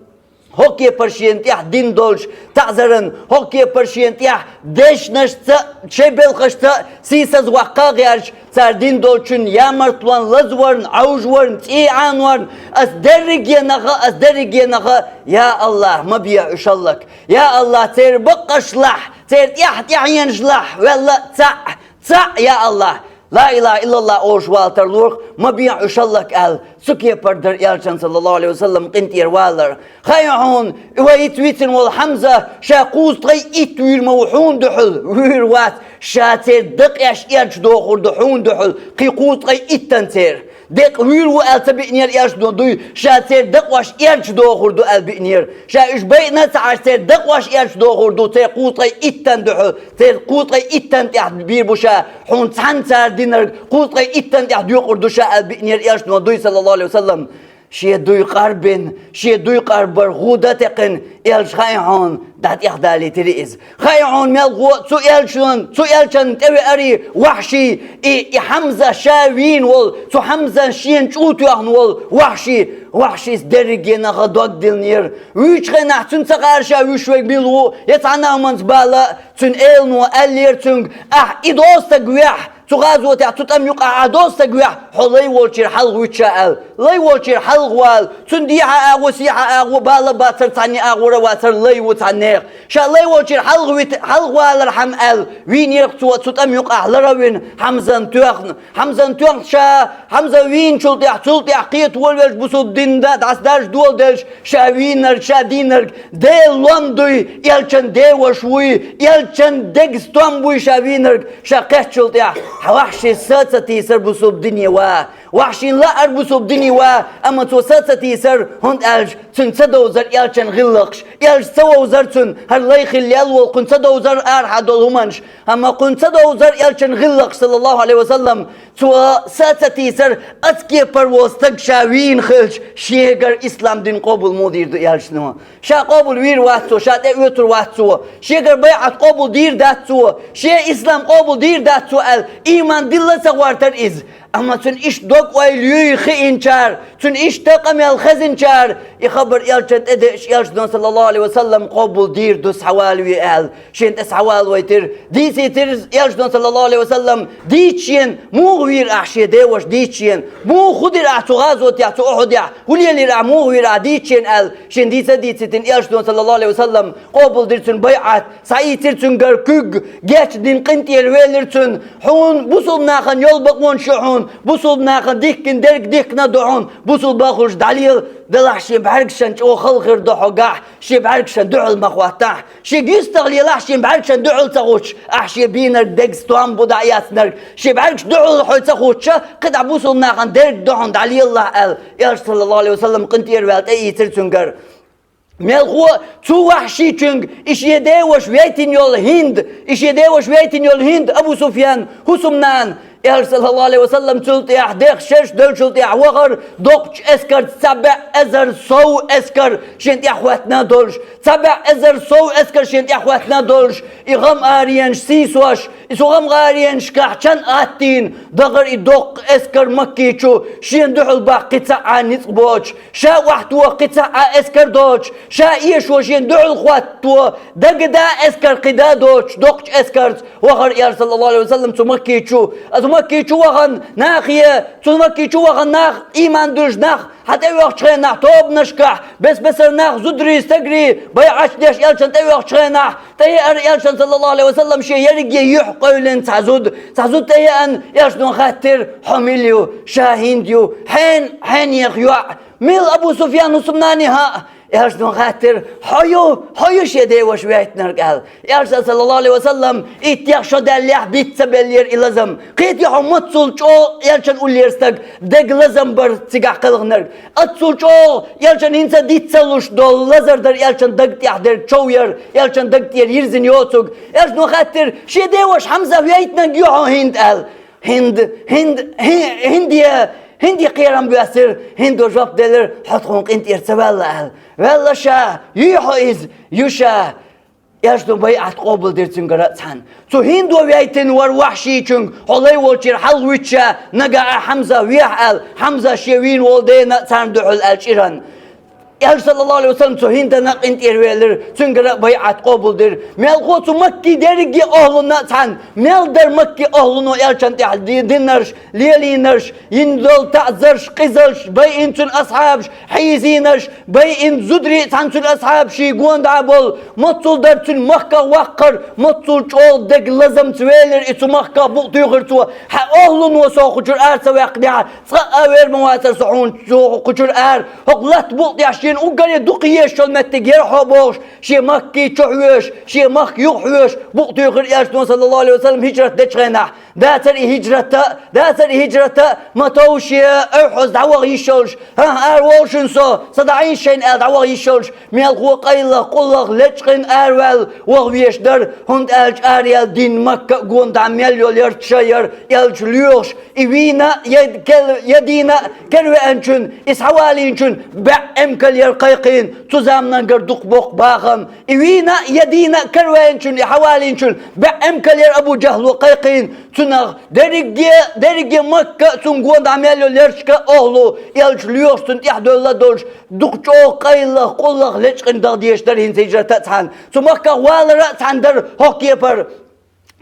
хӀокху кепара шена тӀехь дина долчу таӀзаран, хӀокху кепара шена тӀехь дешнашца, шайн белхашца сийсазваккха а гӀерташ, цара дина долчун ямартлонна, лазорна, Ӏовжорна, цӀий Ӏанорна, ас дерриге наха, ас дерриге наха, я АллахӀ, ма бехьа уьш хӀаллак. Я АллахӀ, церан баккъашлахь, церан тӀаьхьа-тӀаьхьенашалахь ваьлла цхьаъ, цхьаъ, я АллахӀ. Ла илаха иллаллах олуш вала тарло-кх, ма бехьа уьш хӀаллак аьлла, цу кепара дара элчан, саллаллаху Ӏалайхи ва саллам, къинтӀера валар. Хаьий хьуна, вай ица вицина волу Хьамза ша кхузткъе итт вуьйр ма ву хьуна дуьхьал, вуьйр вац, ша церан дакъеш эрча дохур ду хьуна дуьхьал, кхин кхузткъе иттан церан. Декъа вуьйр ву аьлла ца биънера элчано дуй, ша церан дакъош эрча дохур ду аьлла биънера. Ша уьш байъина а ца Ӏаш, церан дакъош эрча дохур ду, церан кхузткъе иттан дуьхьал, церан кхузткъе иттан тӀехь бийр бу ша, хьуна цхьаьна цара динарг кхузткъе иттан тӀехь доькъур ду ша аьлла биънера элчано дуй, саллаллаху Ӏалайхи ва саллам. Шен дуй къарбина, шен дуй къарбар гӀуда а текхина, элча, хаьий хьуна, дӀатӀехдалийтира иза. Хаьий хьуна, мелхо а цу элчан, цу элчанна тӀевеара Вахьший, и, и Хьамза ша вийна волу, цу Хьамзан шена чӀу тоьхна волу Вахьший, Вахьшийс дерриге наха дог диллинера. Вуьйчу хенахь цуьнан ца хаьара ша вуьйш верг мила ву, я цхьана а хӀуманца бала а, цуьнан элано аьллера цуьнга: «Ахь и доза стаг вехь, цу гӀазотехь, цу тӀам юкъахь ахь доза стаг вехь, хьо лай волчуьра хьалха вуьту ша», аьлла. Лай волчуьра хьалха вала, цуьнан дехьа агӀо, сехьа агӀо, бала бацара цхьанне, агӀора вацара, лай ву цхьаннех. Ша лай волчуьра хьалха вит-, хьалха валархьама аьлла, вийнера цо, цу тӀам юкъахь лар а вина, Хьамзан тоьхна. Хьамзан тоьхна ша, Хьамза вийначул тӀехь, цул тӀехь кхета волавелча бусулба дин да-, дӀасадаржа доладелча, ша вийнарг, ша дийнарг Делан лом дуй, элчан деваша вуй, элчан дега стом буй ша вийнарг, ша кхеччул тӀехь, Вахьшийс са а ца тийсара бусулба дине ван. Вахьшийна лаьара бусулба дине ван, амма цо са а ца тийсара, хӀунда аьлча цуьнан ца довзара элчан гӀиллакхаш, элча ца вовзара цуьнан, хӀара лай хилла лелла волу кхуьнан ца довзара арахьа долу хӀуманаш, амма кхуьнан ца довзара элчан гӀиллакхаш, саллаллаху Ӏалайхи ва саллам. Цо са а ца тийсара, оцу кепара волу стаг ша вийна хилча, шегара ислам дин къобал муха дийр ду элчано? Ша къобал вийр вац цо, ша тӀеоьцур вац цо, шегара байӀат къобал дийр дац цо, шен ислам къобал дийр дац цо аьлла, ийман дилла а ца гӀортара иза. Амма цуьнан иштта дог-ойла юй хиъначара, цуьнан иштта къамел хезначара, и хабар элчан тӀе деъча, элчано, саллаллаху Ӏалайхи ва саллам, къобал дийр ду, схьавалаве аьлла. Шена тӀе схьавалавайтира, дийцийтира элчано, саллаллаху Ӏалайхи ва саллам, дийца шена, муха вийра ахь шен деваша, дийца шена, муха хӀун дира ахь цу гӀазотехь, цу Ухьудехь, хӀун лелийра ахь, муха вийра ахь, дийца шена аьлла, шена дийца а дийцийтина, элчано, саллаллаху Ӏалайхи ва саллам, къобалдира цуьнан байӀат, схьаийцира цуьнгара куьг, гечдина къинтӀера велира цуьнан, хьуна бусулба нахана йолу бакъонаш ю хьуна, бусулба нахана дихкина дерг дихкина а ду хьуна, бусулба балхаш дӀалела, делахь шен бӀаьргашна чӀогӀа хала хир ду хьо гахь, шен бӀаьргашна дуьхьал ма хӀоттахь. Шега юьстах лелахь, шен бӀаьргашна дуьхьал ца хӀуттуш, ахь шен бийнарг дега стом бу дӀаэцнарг, шен бӀаьргаш дуьхьал хьо ца хӀуттуш, кхидӀа бусулба нахана дерг ду хьуна дӀалелалахь аьлла, элча, саллаллаху Ӏалайхи ва саллам, къинтӀера ваьлла тӀеийцира цуьнгара. Мелхо а цу Вахьшийчуьнга и шен деваша вейтина йолу ХӀинда, и шен деваша вейтина йолу ХӀинда, Абу Суфьян, хӀусамнана, элча, саллаллаху Ӏалайхи ва саллам, цул тӀаьхьа дехаш шераш девллачул тӀаьхьа вахара доккхачу эскарца, цхьа бӀе эзар сов эскар шена тӀехь хӀоьттина а долуш, цхьа бӀе эзар сов эскар шена тӀехь хӀоьттина а долуш, и гӀам-аренаш сийсош, и цу гӀам-аренашкахь чан а хӀоттийна, дахара и доккха эскар Макки чу, шена дуьхьал баккха кхин цхьа а ницкъ боцуш, ша охьатоха кхин цхьа а эскар доцуш, ша эшо шена дуьхьал хӀотто, дагада эскар кхин да доцуш, доккхачу эскарца вахара элча, саллаллаху Ӏалайхи ва саллам, цу Макки чу. Цу Макки чу вахана нахе, цу Макки чу вахана нах, ийман дуьллуш нах, хьан тӀеоьхучу хенахь тобанашкахь, бес-бесара нах, зударий, стагарий, байӀаташ деш элчана тӀеоьхучу хенахь, тӀееара элчана, саллаллаху Ӏалайхи ва саллам, шен ерриге юьхь къевлина цхьа зуда, цхьа зуда тӀееана, элчано хаьттира: «Хьо мила ю?» «Ша ХӀинда ю». «Хьенан, хьенех йоӀ?» «Мила, Абу Суфьян, хӀусамнана хаьа?» Элчано хаьттира: «Хьо ю, хьо ю шен деваша вейтинарг?» — аьлла. Элчано, саллаллаху алейхи ва саллам, иттех шо даьллехь, бицца беллера и лазам. Кхетий хьо, маццул чӀогӀа Элчан уллера стаг, дег лазам бар цигахь кхелхинарг. Аццул чӀогӀа Элчан хӀинца диц ца луш долу лазар дара, Элчан даг тӀехь дерг чов яра, Элчан даг тӀера йирзина йоцург. Элчано хаьттира: «Шен деваша Хьамза вейтинарг ю хьо хӀинда?» — аьлла. ХӀинда, хӀинда, хӀин-, хӀинде, хӀинде кхерам боьссира, хӀинда жоп делира: «Хьо тхуна къинтӀера ца ваьлла», — аьлла. «Ваьлла ша, юй хьо иза, ю ша». Элчано байӀат къобалдира цуьнгара а цхьаьна. Цу хӀиндо вейтина вара Вахьшийчуьнга, хьо лай волчуьра хьалха вуьтуш, нагахь ахь Хьамза вехьа аьлла, Хьамза шен вийна волу дена а царна дуьхьал аьлла чӀиран. Элча, саллаллаху алейхи ва саллам, цу хӀиндана къинтӀера велира, цуьнгара а байӀат къобалдира. Мелхо цу Макки дерриге а охӀлунна а цхьаьна, мел дара Макки охӀлуно Элчан тӀехь ди-, динарш, лелийнарш, йина долу таӀзарш, къизалш, байина цуьнан асхьабаш, хьийзийнарш, байина зударий а цхьаьна цуьнан асхьабаш, шен гонадӀа болу, маццул дара цуьнан махках ваккхар, маццул чӀогӀа дег лазамца велира и цу махках букъ туьйхира цо, хьан охӀлуно со кху чуьра ара ца ваьккхинехь, цкъа а вер ма вацара со хьуна цо кху чуьра ара, хӀокху латта букъ тӀехь шена уггаре дукха езаш йолу меттиг яра хьо бохуш, шен Макки чу хьоьжуш, шен махка юха хьоьжуш, букъ туьйхира Элчано, саллаллаху алейхи ва саллам, хӀижрат дечу хенахь. Дацара и хӀижрат а, дацара и хӀижрат а, ма тов шен ойхьаза дӀаваха йиш йолуш, хӀан, ара вовшина со, са дӀахьийша шайна аьлла дӀаваха йиш йолуш, мелхо къайлаха, къуллаха лечкъина араваьлла ваха везаш дара, хӀунда аьлча араяьлла дин Макка а гонадӀа мел йолу ярташ а яра, Элча лоьхуш, и вийна а, я кел-, я дийна а каравеанчун, и схьавалийначун бӀе эмкал яра кхайкхийна, цу заманангара дукха боккха бахам. И вийна а, я дийна а каравеанчун, и хьавалийначун бӀе эмкал яра Абу Джахьло кхайкхийна, цунах дерриге, дерриге Макка а, цунна гонадӀа мел йолу ярташка а охӀлу, Элча лоьхуш, цунна тӀаьхьа доьлла долуш, дукха чӀогӀа къайлаха, къуллаха лечкъина даха дезаш дара хӀинца хӀижрат а цхьаьна. Цу махках валар а цхьаьна дара хӀокху кепара.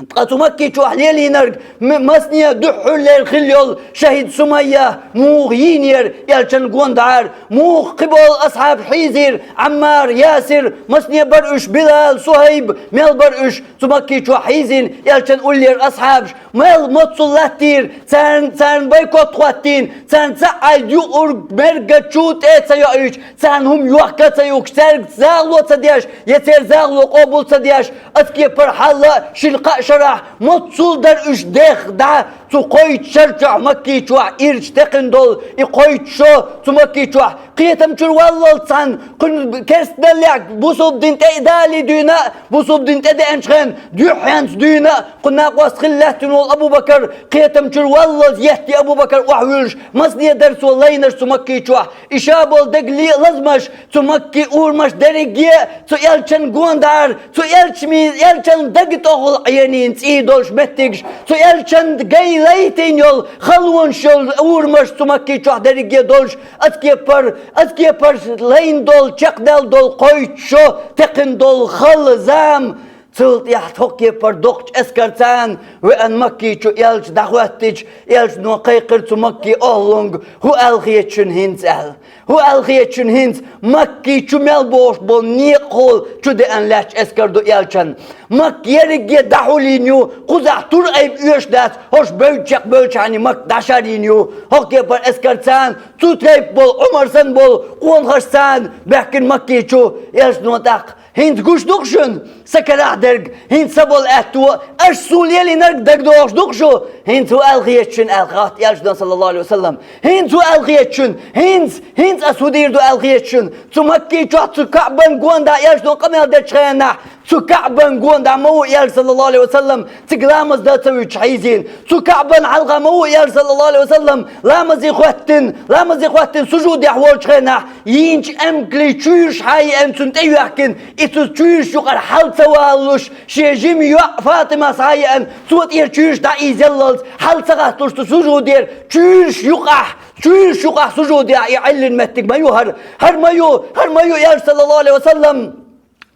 Ткъа цу Макки чохь лелийнарг м-, масне дуьххьарлера хилла йолу шахӀид Сумайя муха йийнера Элчан гондӀара, муха кхиболу асхьаб хьийзийра, Ӏаммар, Ясир, масне бара уьш, Билал, Сухайб, мел бара уьш цу Макки чохь хьийзийна Элчан уллера асхьабаш, мел маццул латтийра, царна, царна бойкот хӀоттийна, царна цхьа а юург мергачу тӀе а ца йоуьйтуш, царна хӀума йохка а ца юхкуш, цаьрга загӀало а ца деш, я церан загӀало къобал а ца деш, аса кепара хьалла шина-кхаа шарахь, маццул дара уьш дех дӀа, цу кхойтта шар чохь Макки чохь ирча текхина долу и кхойтта шо цу Макки чохь, кхетам чуьра валлалц цхьаьна, кхуьнан керстаналлехь бусулба дин тӀе и далий дуьйна а, бусулба дин тӀедеанчу хенна, дуьххьенца дуьйна а, кху накъост хилла лаьттина волу Абу-Бакар, кхетам чуьра валлалц етти Абу-Бакар охьавуьллуш, масне дара цо лайнарш цу Макки чохь, и ша болу дег ле-, лазамаш, цу Макки урамаш дерриге а, цу Элчан гондӀара, цу Элча ми-, Элчан дага тӀехула Ӏенийна цӀий долуш меттигаш, цу Элчан гай лайтийна йолу, халонаш йолу урамаш цу Макки чохь дерриге а долуш, аса кепара, аса кепара лайна долу, чекхдаьлла долу кхойтта шо, текхина долу хала зама, цул тӀаьхьа хӀокху кепара доккхачу эскарца веана Макки чу Элча дӀахӀоьттича, Элчано кхайкхира цу Макки охӀлунга: «ХӀун аьлла хета шуна хӀинца?» — аьлла. «ХӀун аьлла хета шуна хӀинца? Макки чу мел бохуш болу некъахула чу деана лаьтташ эскар ду Элчан. Макка ерриге дӀахьулйина ю, кхузахь тур айба оьшуш дац, хӀорш бевдда чекхбевллачхьана Макка дӀашарйина ю». ХӀокху кепара эскарца цу тайпа болу, Ӏумар санна болу къонахашца баьхкина Макки чу Элчано тӀаккха: «ХӀинца гуш ду-кх шуна сан карахь дерг, хӀинца сан болу аьтто, аш суна лелийнарг дагадогӀуш ду-кх шун? ХӀинца хӀун аьлла хета шуна?» — аьлла хаьттира Элчано, саллаллаху алейхи ва саллам. «ХӀинца хӀун аьлла хета шуна? ХӀинца, хӀинца ас хӀун дийр ду аьлла хета шуна? Цу Макки чохь цу КаӀбан гондӀа Элчано къамел дечу хенахь, цу КаӀбан гондӀа ма ву Элча, саллаллаху алейхи ва саллам, цига ламаз дан ца вуьтуш хьийзийна. Цу КаӀбан хьалха ма ву Элча, саллаллаху алейхи ва саллам, ламазе хӀоьттина, ламазе хӀоьттина сужудехь волчу хенахь, йийначу эмкалан чуьйраш хьа а еана, цунна тӀе а йоьхкина, и цу чуьйраш юкъара хьала ца валалуш, шен жима йоӀ Фатимас хьа а еана, цо тӀера чуьйраш дӀаийзеллалц, хьала ца гӀатталуш цу сужудера чуьйраш юкъахь, чуьйраш юкъахь сужудехь и Ӏиллина меттиг ма ю хӀара. ХӀара ма ю, хӀара ма ю Элча, саллаллаху алейхи ва саллам».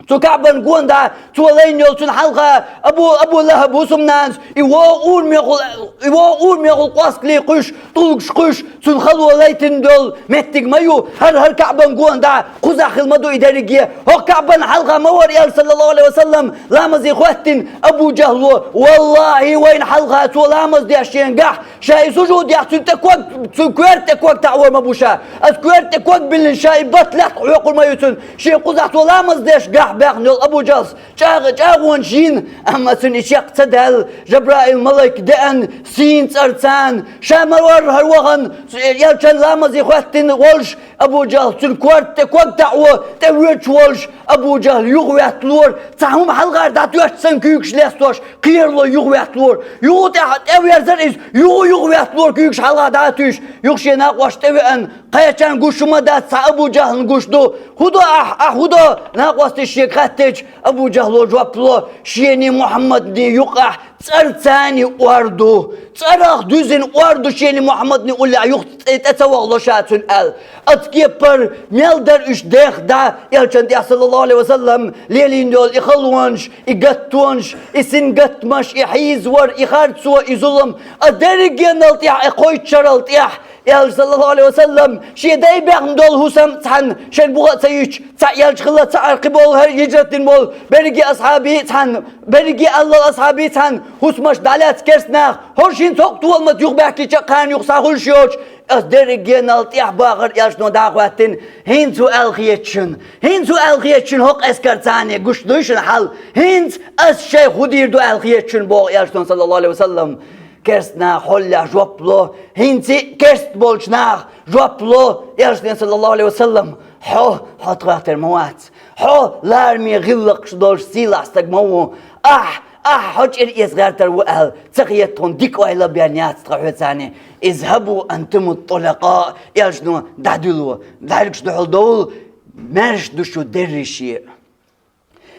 Цу КаӀбан гонахьа цо лайна йолу, цунна хьалха Абу, Абу ЛахӀаб хӀусамнанас, и вогӀу урамехула, и вогӀу урамехула къоскалий кхуьйсуш, тӀулгаш кхуьйсуш, цунна хало лайтина долу меттиг ма ю, хӀара, хӀара КаӀбан гонахьа кхузахь хила ма ду и дерриге. ХӀокху КаӀбан хьалха ма вара Элча, саллаллаху Ӏалайхи ва саллам, ламазе хӀоьттина Абу ДжахӀло: «Валлахьи, вайна хьалха цо ламаз деш шен гахь, ша и сужуд дехь, цуьнан тӀе ког, цуьнан коьрта тӀе ког таӀор ма бу ша. Аса коьрта тӀе ког биллина, ша и батт лаьттах хьоькхур ма ю цуьнан. Шен кхузахь цо ламаз деш гахь баьхна йолу Абу ДжахӀлас чӀагӀ-, чӀагӀонаш йина, амма цуьнан и чекх ца даьлла, Жабраил-малайк деана, сийна цӀарца, ша ма вара хӀара вахана, Элчан ламазе хӀоьттина волуш Абу ДжахӀл, цуьнан коьрта тӀе ког таӀо тӀевоьдуш волуш Абу ДжахӀл юхаветталора, цхьа хӀума хьалхара дӀатоьттуш санна куьйгаш лестош, кхерало юхаветталора. Юха тӀе, тӀеверзара иза, юха юхаветталора куьйгаш хьалха дӀа а туьйсуш, юха шен накъосташна тӀевеана, кхечарна гуш хӀума дац, цхьа Абу ДжахӀлна гуш ду. ХӀун до ахь, ахь хӀун до? Накъосташа шега хаьттича, Абу ДжахӀло жоп ло: «Шений Мухьаммадний юкъахь цӀарца ор ду. ЦӀарах дуьзина ор ду шений Мухьаммадний уллехь, юха тӀе, тӀе ца вахало ша цуьнан», аьлла. Оцу кепара мел дара уьш деха дӀа Элчан тӀехь, саллаллаху Ӏалайхи ва саллам, лелийна йолу и халонаш, и гаттонаш, и сингаттамаш, и хьийзавар, и харцо, и зулам, а дерригенал тӀехь, и кхойтта шарал тӀехь, Элча, саллаллаху Ӏалайхи ва саллам, шен дай баьхна долу хӀусам а цхьаьна шайн буха а ца юьтуш, цхьаъ Элча хилла, цхьаъ кхиболу хӀара гӀижрат дина болу берриге асхьабий а цхьаьна, берриге аллал асхьабий а цхьаьна, хӀусамаш дӀалаьцна керста наха, хӀорш хӀинца хӀокху толамца юхабаьхкича а кхана юха схьахуьлуш йоцуш, аса дерригенал тӀехь бахара Элчано дӀа а хӀоьттина, хӀинца хӀун аьлла хета шуна? ХӀинца хӀун аьлла хета шуна хӀокху эскарца? Гуш дуй шуна хьал? ХӀинца аса шайх хӀун дийр ду аьлла хета шуна, боху Элчано, саллаллаху Ӏалайхи ва саллам. Керста наха хьоллехь жоп ло, хӀинца а керста болчу наха жоп ло Элчане, саллаллаху Ӏалайхи ва саллам: «Хьо, хьо тхох тера ма вац. Хьо лараме гӀиллакхаш долуш сийлахь стаг ма ву. Ахь, ахь хьо чӀир эца гӀертар ву аьлла ца хета тхуна, дика ойла а бен яц тхан хьоьца». «Изхьабу антумут тӀулакъа», Элчано, «дӀадуьло, дӀаьргаш дуьхьал довла, маьрша ду шу дерриге а.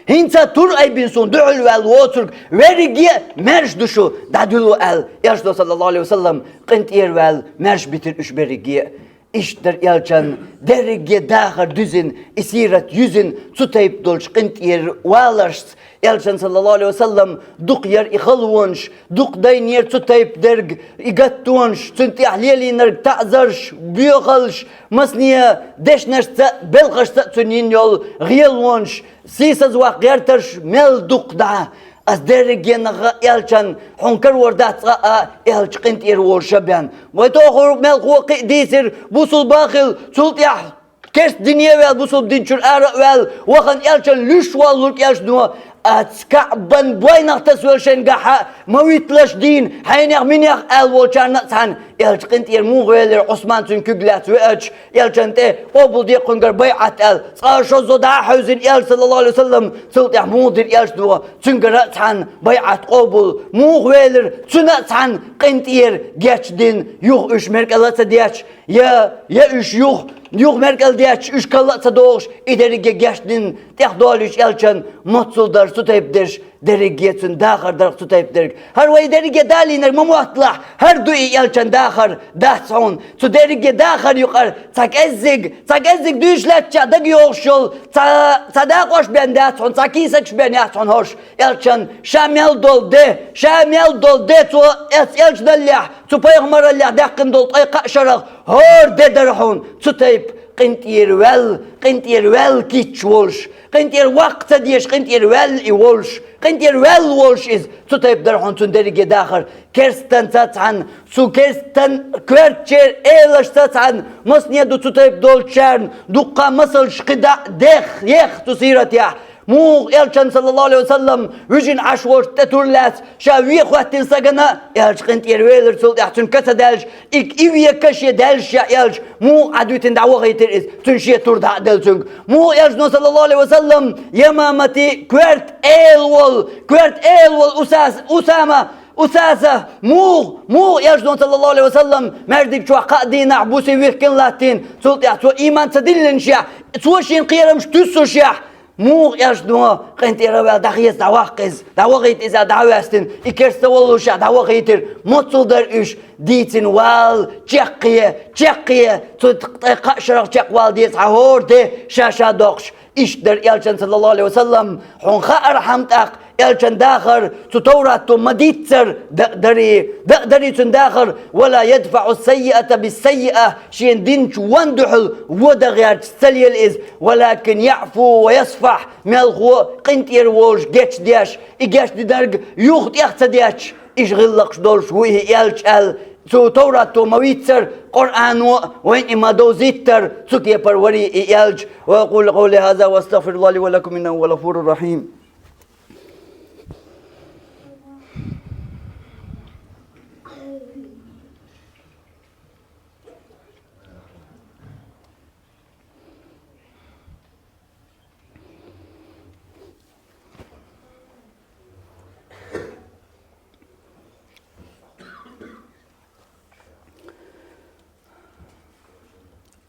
ХӀинца тур айбина суна дуьхьал ваьлла воцург верриге а маьрша ду шу, дӀадуьло», аьлла, Элчано, саллаллаху Ӏалайхи ва саллам, къинтӀера ваьлла, маьрша битира уьш берриге а. Иштта дара Элчан дерриге а дахар дуьзина, и сират юьзина, цу тайпа долчу къинтӀера валаршца. Элчан, саллаллаху Ӏалайхи ва саллам, дукха яра и халонаш, дукха дайнера цу тайпа дерг, и гаттонаш, цуьнан тӀехь лелийнарг таӀзарш, боьхалш, масане дешнашца а, белхашца а цуьнан йина йолу гӀелонаш, сийсазваккха гӀертарш мел дукха дӀа. Аса дерригенах а Элчан, хьуна карор дац цкъа а, Элча къинтӀера волуш а бен. Вай тохара мелхо кхин а дийцира, бусулба а хилла, цул тӀаьхьа керста дине а ваьлла, бусулба дин чуьра ара а ваьлла, вахана Элчан луьйш воллург Элчано, аса КаӀбан бойнах тасавелла шайна гахь а ма витталаш дийна, хьенех-минех аьлла волчарна а цхьаьна, Элча къинтӀера муха велира Ӏусман цуьнан куьг лаьцна веача, Элчан тӀе къобалде кхуьнгара байӀат аьлла, цкъа а шозза дӀа а хьевзина Элча, саллаллаху Ӏалайхи ва саллам, цул тӀаьхьа муха дира Элчано цуьнгара а цхьаьна байӀат къобал, муха велира цунна а цхьаьна къинтӀера гечдина, юха уьш меркӀал а ца детташ, я, я уьш юха, юха меркӀал детташ, уьш калла а ца догӀуш, и дерриге гечдина, тӀех долуьйтуш Элчан моццул дарш цу тайпа дерш, дерриге а цуьнан дахар дарх цу тайпа дерг. ХӀара вай дерриге далийнарг ма мотталахь, хӀара ду и Элчан дахар, дац хьуна. Цу дерриге дахар юкъара цхьа кӀеззиг, цхьа кӀеззиг дуьйш лаьттачохь дага йогӀуш йолу, цхьа, цхьа дакъош бен дац хьуна, цхьа кийсакаш бен яц хьуна хӀорш. Элчан ша мел долу де, ша мел долу де, цо эц Элчаналлехь, цу пайхамараллехь даьккхина долу ткъе кхаа шарах хӀора де дара хьуна, цу тайпа къинтӀера ваьлла, къинтӀера ваьлла кийча волуш, къинтӀера ваккха ца дезаш, къинтӀера ваьлла и волуш, къинтӀера ваьлла волуш иза, цу тайпа дара хьуна цуьнан дерриге дахар. Керстанца цхьаьна, цу керстан коьртачеран элашца цхьаьна, масане ду цу тайпа долчарна, дуккха масалш кхидӀа а дех, ех цу сиратехь. Муха Элчан, саллаллаху Ӏалайхи ва саллам, вижина Ӏаш волчу тӀе тур лаьцна, ша вен хӀоьттина сагана а Элча къинтӀера велира, цул тӀаьхьа цуьнан ка ца даьлча, и, и вен ка шен даьллашехь Элча, муха Ӏадуьтина дӀавахийтира иза, цуьнан шен тур дӀа а делла цуьнга. Муха Элчано, саллаллаху Ӏалайхи ва саллам, Ямамати коьрта эла волу, коьрта эла волу Усас-, Усама, Усаса, муха, муха Элчано, саллаллаху Ӏалайхи ва саллам, маьждиг чохь кхаа дийнахь буси вихкина латтийна, цул тӀаьхьа цо ийман ца диллинашехь, цо шен кхерамаш туьссушехь, муха Элчано къинтӀера ваьлла дӀахеца дӀаваккха иза, дӀавахийта иза дӀа а ваьстина, и керста воллушехь дӀавахийтира, моццул дара уьш дийцина вала, чеккхе, чеккхе, цу ткъе кхаа шарах чекхвала деза хьан хӀора де, ша-ша доккхуш. Иштта дара Элчан, саллаллаху алейхи ва саллам, хьуна хаара хӀама тӀаккха Элчан дахар, цу Товрато ма-дийццара, д-, дари, д-, дари цун дахар: «ولا يدفع السيئة بالسيئة», шена динчу вон дуьхьал вон дан гӀерташ ца лела иза, «ولكن يعفو ويصفح», мелхо къинтӀера волуш гечдеш, и гечдинарг юха тӀех ца детташ, иштта гӀиллакхаш долуш ву и Элча аьлла, цу Товрато ма-вийццара, Къуръано а вайна и ма-довзийтара, цу кепара вара и Элча. وأقول قولي هذا وأستغفر الله لي ولكم إنه هو الغفور الرحيم.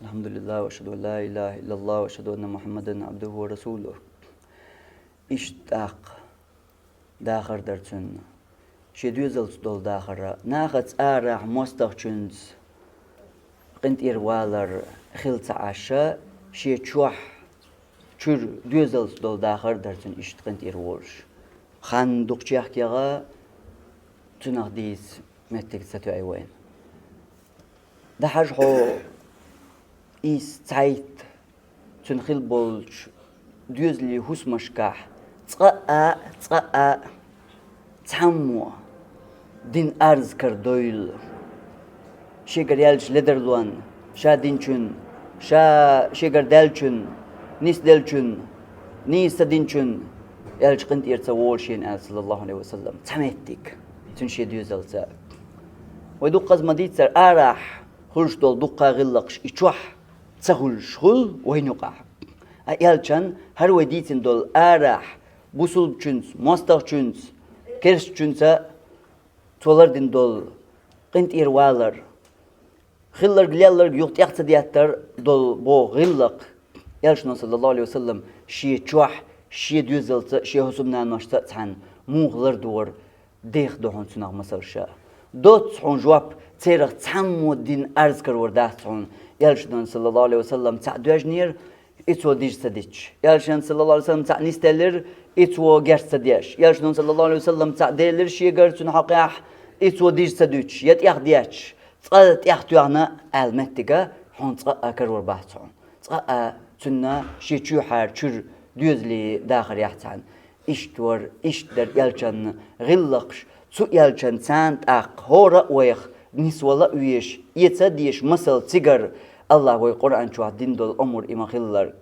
الحمد لله وأشهد أن لا إله إلا الله وأشهد أن محمدا عبده ورسوله. Иштта тӀаккха дахар дара цуьнан. Шен доьзалца долу дахар, нахаца арахь мостагӀчуьнца къинтӀера валар хилла ца Ӏаш, шен чохь чуьра доьзалца долу дахар дара цуьнан иштта къинтӀера волуш. Хан дукха чехкегӀа, цунах дийца меттиг ца тоьий вайна. ДӀахьажа хьо ийс цхьайтта цуьнан хилла болчу доьзалийн хӀусамашкахь цкъа а, цкъа а цхьаммо дин арз кара дойла. Шегара яьллачу ледарлонна, ша динчунна, ша шегара даьллачунна, нисделлачунна, нийса ца динчунна, Элча къинтӀера ца волу шена аьлла, саллаллаху алейхи ва саллам, цхьа меттиг, цуьнан шен доьзалца. Вай дуккхаза ма-дийццара, арахь хуьлуш долу дуккха гӀиллакхаш и чохь ца хуьлуш хуьлу вайна юкъахь. Ткъа Элчан хӀара вай дийцина долу арахь бусулбачуьнца, мостагӀчуьнца, керстачуьнца цо лардина долу къинтӀера валар, хилларг-лелларг юха тӀех ца деттар долу боху гӀиллакх, Элчано, саллаллаху алейхи ва саллам, шен чохь, шен доьзалца, шен хӀусамнаношца а цхьаьна муха лардора, деха ду хьуна цунах масалш. Доцца хьуна жоп, церах цхьаммо дин арз карор дац хьуна. Элчано, саллаллаху алейхи ва саллам, цхьаъ доьжнера, и цо дижа ца дича. Элчано, саллаллаху алейхи ва саллам, цхьаъ нисделлера, и цо геч ца деш. Элчано, саллаллаху алейхи ва саллам, цхьаъ делира шегара цуьнан хьокъехь, и цо дижа ца дуьтуш, я тӀех детташ, цкъа тӀех тоьхна аьлла меттига хьуна цкъа а карор бац хьуна. Цкъа а цуьнан шен чоьхьара чуьра доьзалийн дахар яц хьуна. Иштта вара, иштта дара Элчан гӀиллакхаш, цу Элчан царна тӀаккха хӀора а вайх нисвала а везаш, эца а дезаш масал цигара, АллахӀа вай Къуръан чохь дина долу омра и ма-хиллара.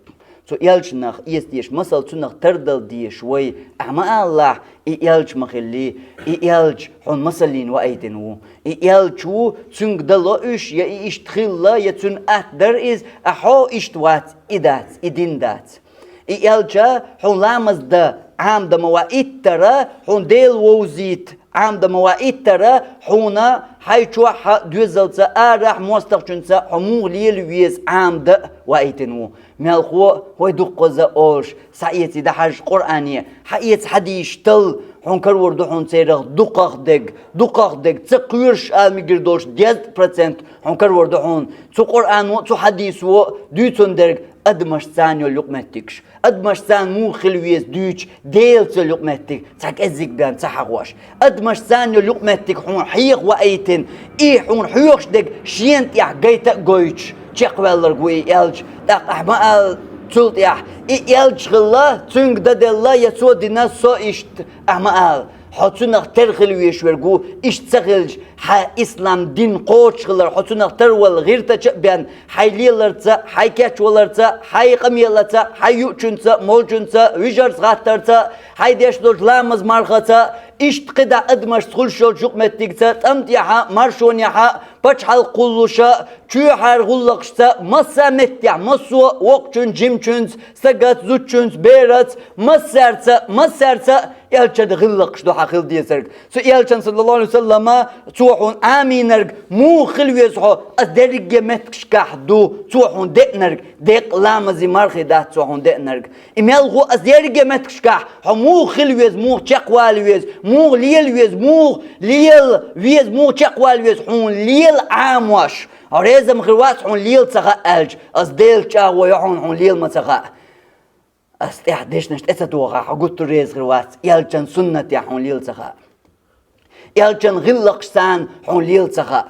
Цу Элчанах эца дезаш масал, цунах тардала дезаш вай, ахьа ма алалахь, и Элча ма-хиллий, и Элча хьуна масаллина ваийтина ву. И Элча ву, цуьнга дан ло уьш, я и иштта хилла, я цуьнан атта дара иза, а хьо иштта вац, и дац, и дин дац. И Элча хьуна ламаз дан Ӏамадан ма ваийтара, хьуна Дела вовзийта Ӏамадан ма ваийтара, хьуна хьайн чохь а доьзалца, арахь мостагӀчуьнца хьо муха лела веза Ӏамадан а ваийтина ву. Мелхо а, вай дуккхаза а олуш, схьаэций дӀахьажа Къуръане, хьаэца хьадисаш талла, хьуна карор ду хьуна церах дукхах дерг, дукхах дерг, ца кхоьруш ала мегар долуш дезткъа процент хьуна карор ду хьуна. Цу Къуръано а, цу хьадисо а дуьйцун дерг адамашца царна йолу юкъаметтигаш. Адамашца царна муха хила веза дуьйцуш, Делаца йолу юкъаметтиг цхьа кӀеззиг бен ца хьахош. Адамашца царна йолу юкъаметтиг хьуна хьеха ваийтина, и хьуна хьоьхуш дерг шена тӀехь гайта а гойтуш, чекхваьлларг ву и Элча. ТӀаккха ахьа ма ала цул тӀаьхьа: и Элча хилла, цуьнга дан делла, я цо дина, со иштта, ахьа ма ала. Хьо цунах тера хила везаш верг ву, иштта ца хилча, хьан ислам дин кхочушхилар, хьо цунах тарвала гӀиртача а бен, хьайн леларца, хьайн кечваларца, хьайн къамелаца, хьайн юучуьнца, молчуьнца, вижарца гӀаттарца, хьайн деш долчу ламаз-мархаца, иштта кхидӀа адамашца хуьлуш йолчу юкъаметтигца, тӀам тӀехьа, маршонехьа, пачхьалкх кхуллуша, чоьхьара гӀуллакхашца, масса а меттехь, массо а воккхачуьнца, жимачуьнца, стагаца, зудчуьнца, бераца, массаьрца, массаьрца Элчан гӀиллакхаш ду хьан хила дезарг. Цу Элчан, саллаллаху алейхи ва саллама, цо хьуна Ӏамийнарг муха хила веза хьо, аса дерриге меттигашкахь ду цо хьуна деанарг, декъа ламази мархи дац цо хьуна деанарг. И мелхо, аса дерриге меттигашкахь хьо муха хила веза, муха чекхвала веза, муха лела веза, муха лела веза, муха чекхвала веза, хьуна лела Ӏамош. Хьо реза ма хир вац хьуна лела ца хаьа аьлча, аса Делаца чӀагӀо йо хьуна, хьуна лела ма ца хаьа. Ас тӀехь дешнаш тӀе ца тохахь, хьо гуттар а реза хир вац, элчан суннатех хьуна лела ца хаа. Элчан гӀиллакхашца хьуна лела ца хаа.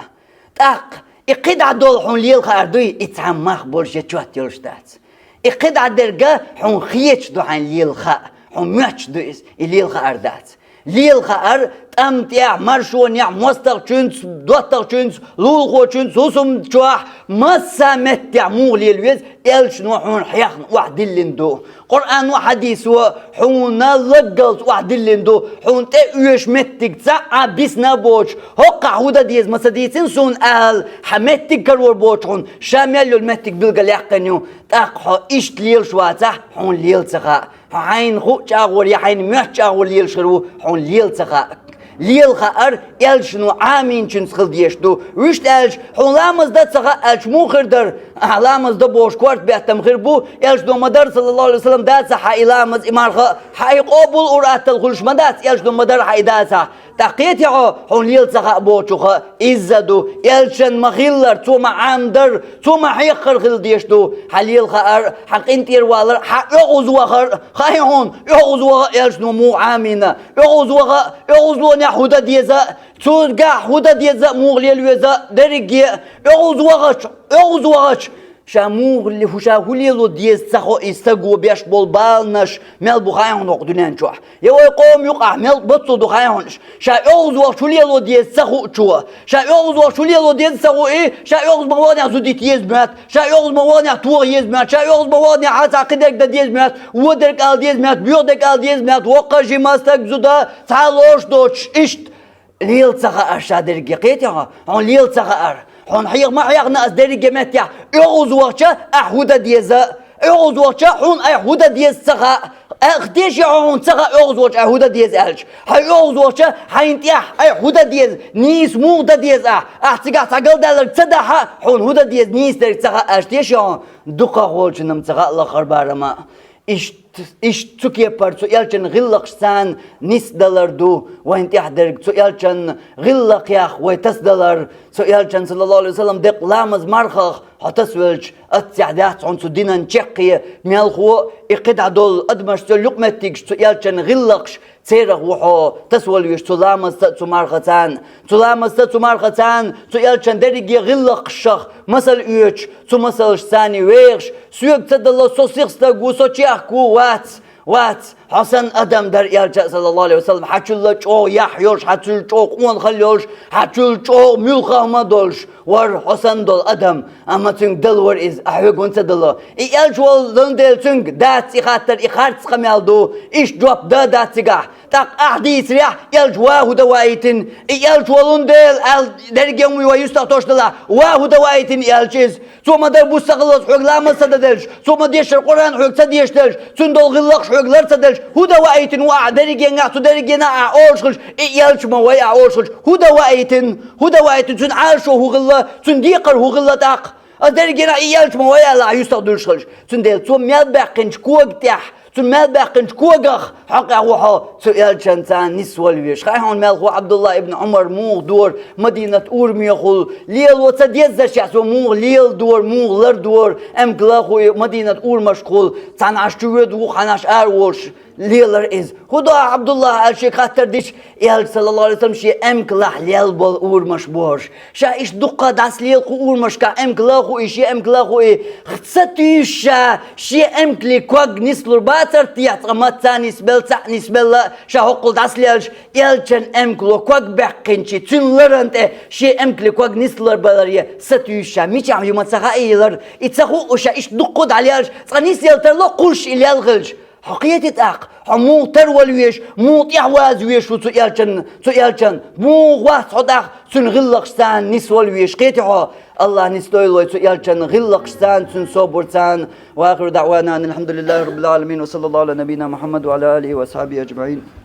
ТӀаккха и кхидӀа долу хьуна лела хаар дуй, и цхьа мах болуш я чот йолуш дац. И кхидӀа дерг хьуна хеташ ду хьайн лела хаа, хьуна моьттуш ду иза, и лела хаар дац. Лела хаар тӀам тӀехь, маршонехь, мостагӀчуьнца, доттагӀчуьнца, лулахочуьнца, хӀусамчохь, массо а меттехь муха лела веза, элчано хьуна хьехна охьадиллина ду. Къуръано, хьадисо хьуна ларгалц охьадиллина ду, хьуна тӀе оьшу меттиг цхьа а бисна а боцуш, хӀокхахь хӀун дан деза ма ца дийцина суна ала, хьан меттиг карор боцуш хьуна, ша мел йолу меттиг билгалъяьккхина ю, тӀаккха хьо иштта лелаш вацахь, хьуна лела ца хаьа. Хьо хьайна хууш агӀор я хьайна моьттуш агӀор лелаш хир ву, хьуна лела ца хаьа. Лела хаар элчано Ӏамийнчуьнца хила дезаш ду. Вуьшта аьлча, хьуна ламаз дан ца хаьа аьлча муха хир дара? Ахьа ламаз дан бохуш корта беттам хир бу, элчано ма-дарра, саллаллаху Ӏалайхи ва саллам, дацахь хьан и ламаз, и марха, хьан и къобал ур-атталла хуьлуш ма дац, элчано ма-дарра хьан и дацахь. ТӀаккха кхетий хьо, хьуна лела ца хаа бохучух изза ду, элчан ма-хиллара, цо ма-Ӏамдара, цо ма-хьеххара хила дезаш ду, хьан лела хаар, хьан къинтӀера валар, хьан оьгӀаз вахар, хаий хьуна, оьгӀаз ваха элчано муха Ӏамийна, оьгӀаз ваха, оьгӀазлонехь хӀун дан деза, цуьнгахь хӀун дан деза, муха лела веза, дерриге, оьгӀаз вахача, оьгӀаз вахача, ша муха ле-, хӀу-, ша хӀун лело деза ца хоуьйту, стага беш болу баланаш мел бу хаий хьуна хӀокху дуьнен чохь. Я вай къоман юкъахь мел бацо ду хаий хьуна уьш. Ша оьгӀаз вахча хӀун лело деза ца хуучо. Ша оьгӀаз вахча хӀун лело деза ца хуий, ша оьгӀаз ма ваханехь зуда йита еза моьтту, ша оьгӀаз ма ваханехь тоха еза моьтту, ша оьгӀаз ма ваханехь хьан цхьа кхидерг дан деза моьтту, вон дерг ала деза моьтту, боьха дерг ала деза моьтту, воккха жима стаг зуда цхьа лоруш доцуш иштта. Лела ца хаар ша дерриге, кхетий хьо, хьуна лела ца хаар. Хьуна хьеха ма хьехна ас дерриге меттехь, оьгӀаз вахча ахь хӀун дан деза, оьгӀаз вахча хьуна айхьа хӀун дан деза ца хаьа. Ах, теший хьо, хьуна ца хаьа оьгӀаз вахча айхьа хӀун дан деза аьлча. Хьайн оьгӀаз вахча хьайна тӀехь айхьа хӀун дан деза, нийса муха дан деза ахь. Ахь цигахь цхьа галдаьлларг ца дахь, хьуна хӀун дан деза нийса дерг ца хаьа аьлча, теший хьо, дукхахволчунна-м ца хаьа лаххара барам а. Иштта, иштта цу кепара цу элчан гӀиллакхашца нисдалар ду, вайн тӀехь дерг цу элчан гӀиллакхех вай тасадалар, цу элчан, саллаллаху Ӏалайхи ва саллам, декъа ламаз, мархах хьо тасавелча, аццехь дац хьуна цу динан чаккхе, мелхо а, и кхидӀа долу адамаш, цу юкъаметтигаш, цу элчан гӀиллакхаш, церах ву хьо тасавала везаш цу ламазца а, цу мархаца а. Цу ламазца а, цу мархаца а, цу элчан дерриге гӀиллакхашах масал оьцуш, цу масалшца вехаш, соьга ца дало, со сиха стаг ву, со чехка ву, вац, вац, хьо санна адам дара элча, саллаллаху Ӏалайхи ва саллам, хьан чул чӀогӀа яхь йолуш, хьан чул чӀогӀа къонахалла йолуш, хьан чул чӀогӀа муьлхха хӀума долуш вара хьо санна долу адам, амма цуьнга дала вара иза, ахь хьоьга хӀунда ца дало? И элча волу дела цуьнга дац и хаттар, и харц къамел ду, иштта жоп дан дац цигахь. ТӀаккха ахь дийцарехь, элча ва хӀун дан ваийтина, и элча волун дела аьлла, дерриге а вай юьстах тосуш делахь, ва хӀун дан ваийтина элча иза? Цо ма-дарра буса ца хилалц хьоьга ламаз ца дан делча, цо ма-дешшара Къуръан хьоьга ца дешделча, цуьнан долу гӀиллакхаш хьоьга лар ца делча, хӀун дан ваийтина ву ахь дерригенга, цу дерригенах ахь олуш хилча, и элча ма вай ахь олуш хилча, хӀун дан ваийтина? ХӀун дан ваийтина? Цуьнан Ӏалашо хӀун хилла? Цуьнан декхар хӀун хилла тӀаккха? Ас дерригенах и элча ма вай аьлла ахь юьстах дуьллуш хилча, цундела цо мел баьккхинчу кога тӀехь, цу мел баьккхинчу когах хьокъехь ву хьо цу элчанца нисвала везаш. Хаьий хьуна мелхо Ӏабдулла ибн Ӏумар муха дора Мадинат урамехула, лело ца деззашехь цо муха леладора, муха лардора, эмкала а хуий, Мадинат урамашкахула, цхьанхьаш чу воьду, вукханхьаш ара волуш лелара иза. ХӀун до ахь, Ӏабдулла, аьлла шега хаттар дича, элча, саллаллаху Ӏалайхи ва саллам, шен эмкалахь лелла болу урамаш бохуш. Ша иштта дуккха дӀасалела кху урамашкахь, эмкала а хуий, шен эмкала а хуий, ца туьйсуш ша шен эмкале ког нислур бацара техьа, цкъа мацца нисбелла, цхьаъ нисбелла, ша хӀоккхул дӀасалелаш, элчан эмкало ког баьккхинчий, цуьнан ларан тӀе шен эмкале ког нислур баларе ца туьйсуш ша, мичахь ю ма ца хаьий лар, и ца хуу ша иштта дуккха дӀалелаш, цкъа нисъелла тарло кхуьш и лелла хилча. Хьо кхетий тӀаккха, хьо муха тарвала везаш, муха тӀаьхьаваза везаш ву цу элчан, цу элчан, муха вац хьо тӀаккха цуьнан гӀиллакхашца нисвала везаш, кхетий хьо? АллахӀ нисдойла вай цу элчан гӀиллакхашца, цуьнан собарца. وآخر دعوانا أن الحمد لله رب العالمين، وصلى الله على نبينا محمد وعلى آله وأصحابه أجمعين.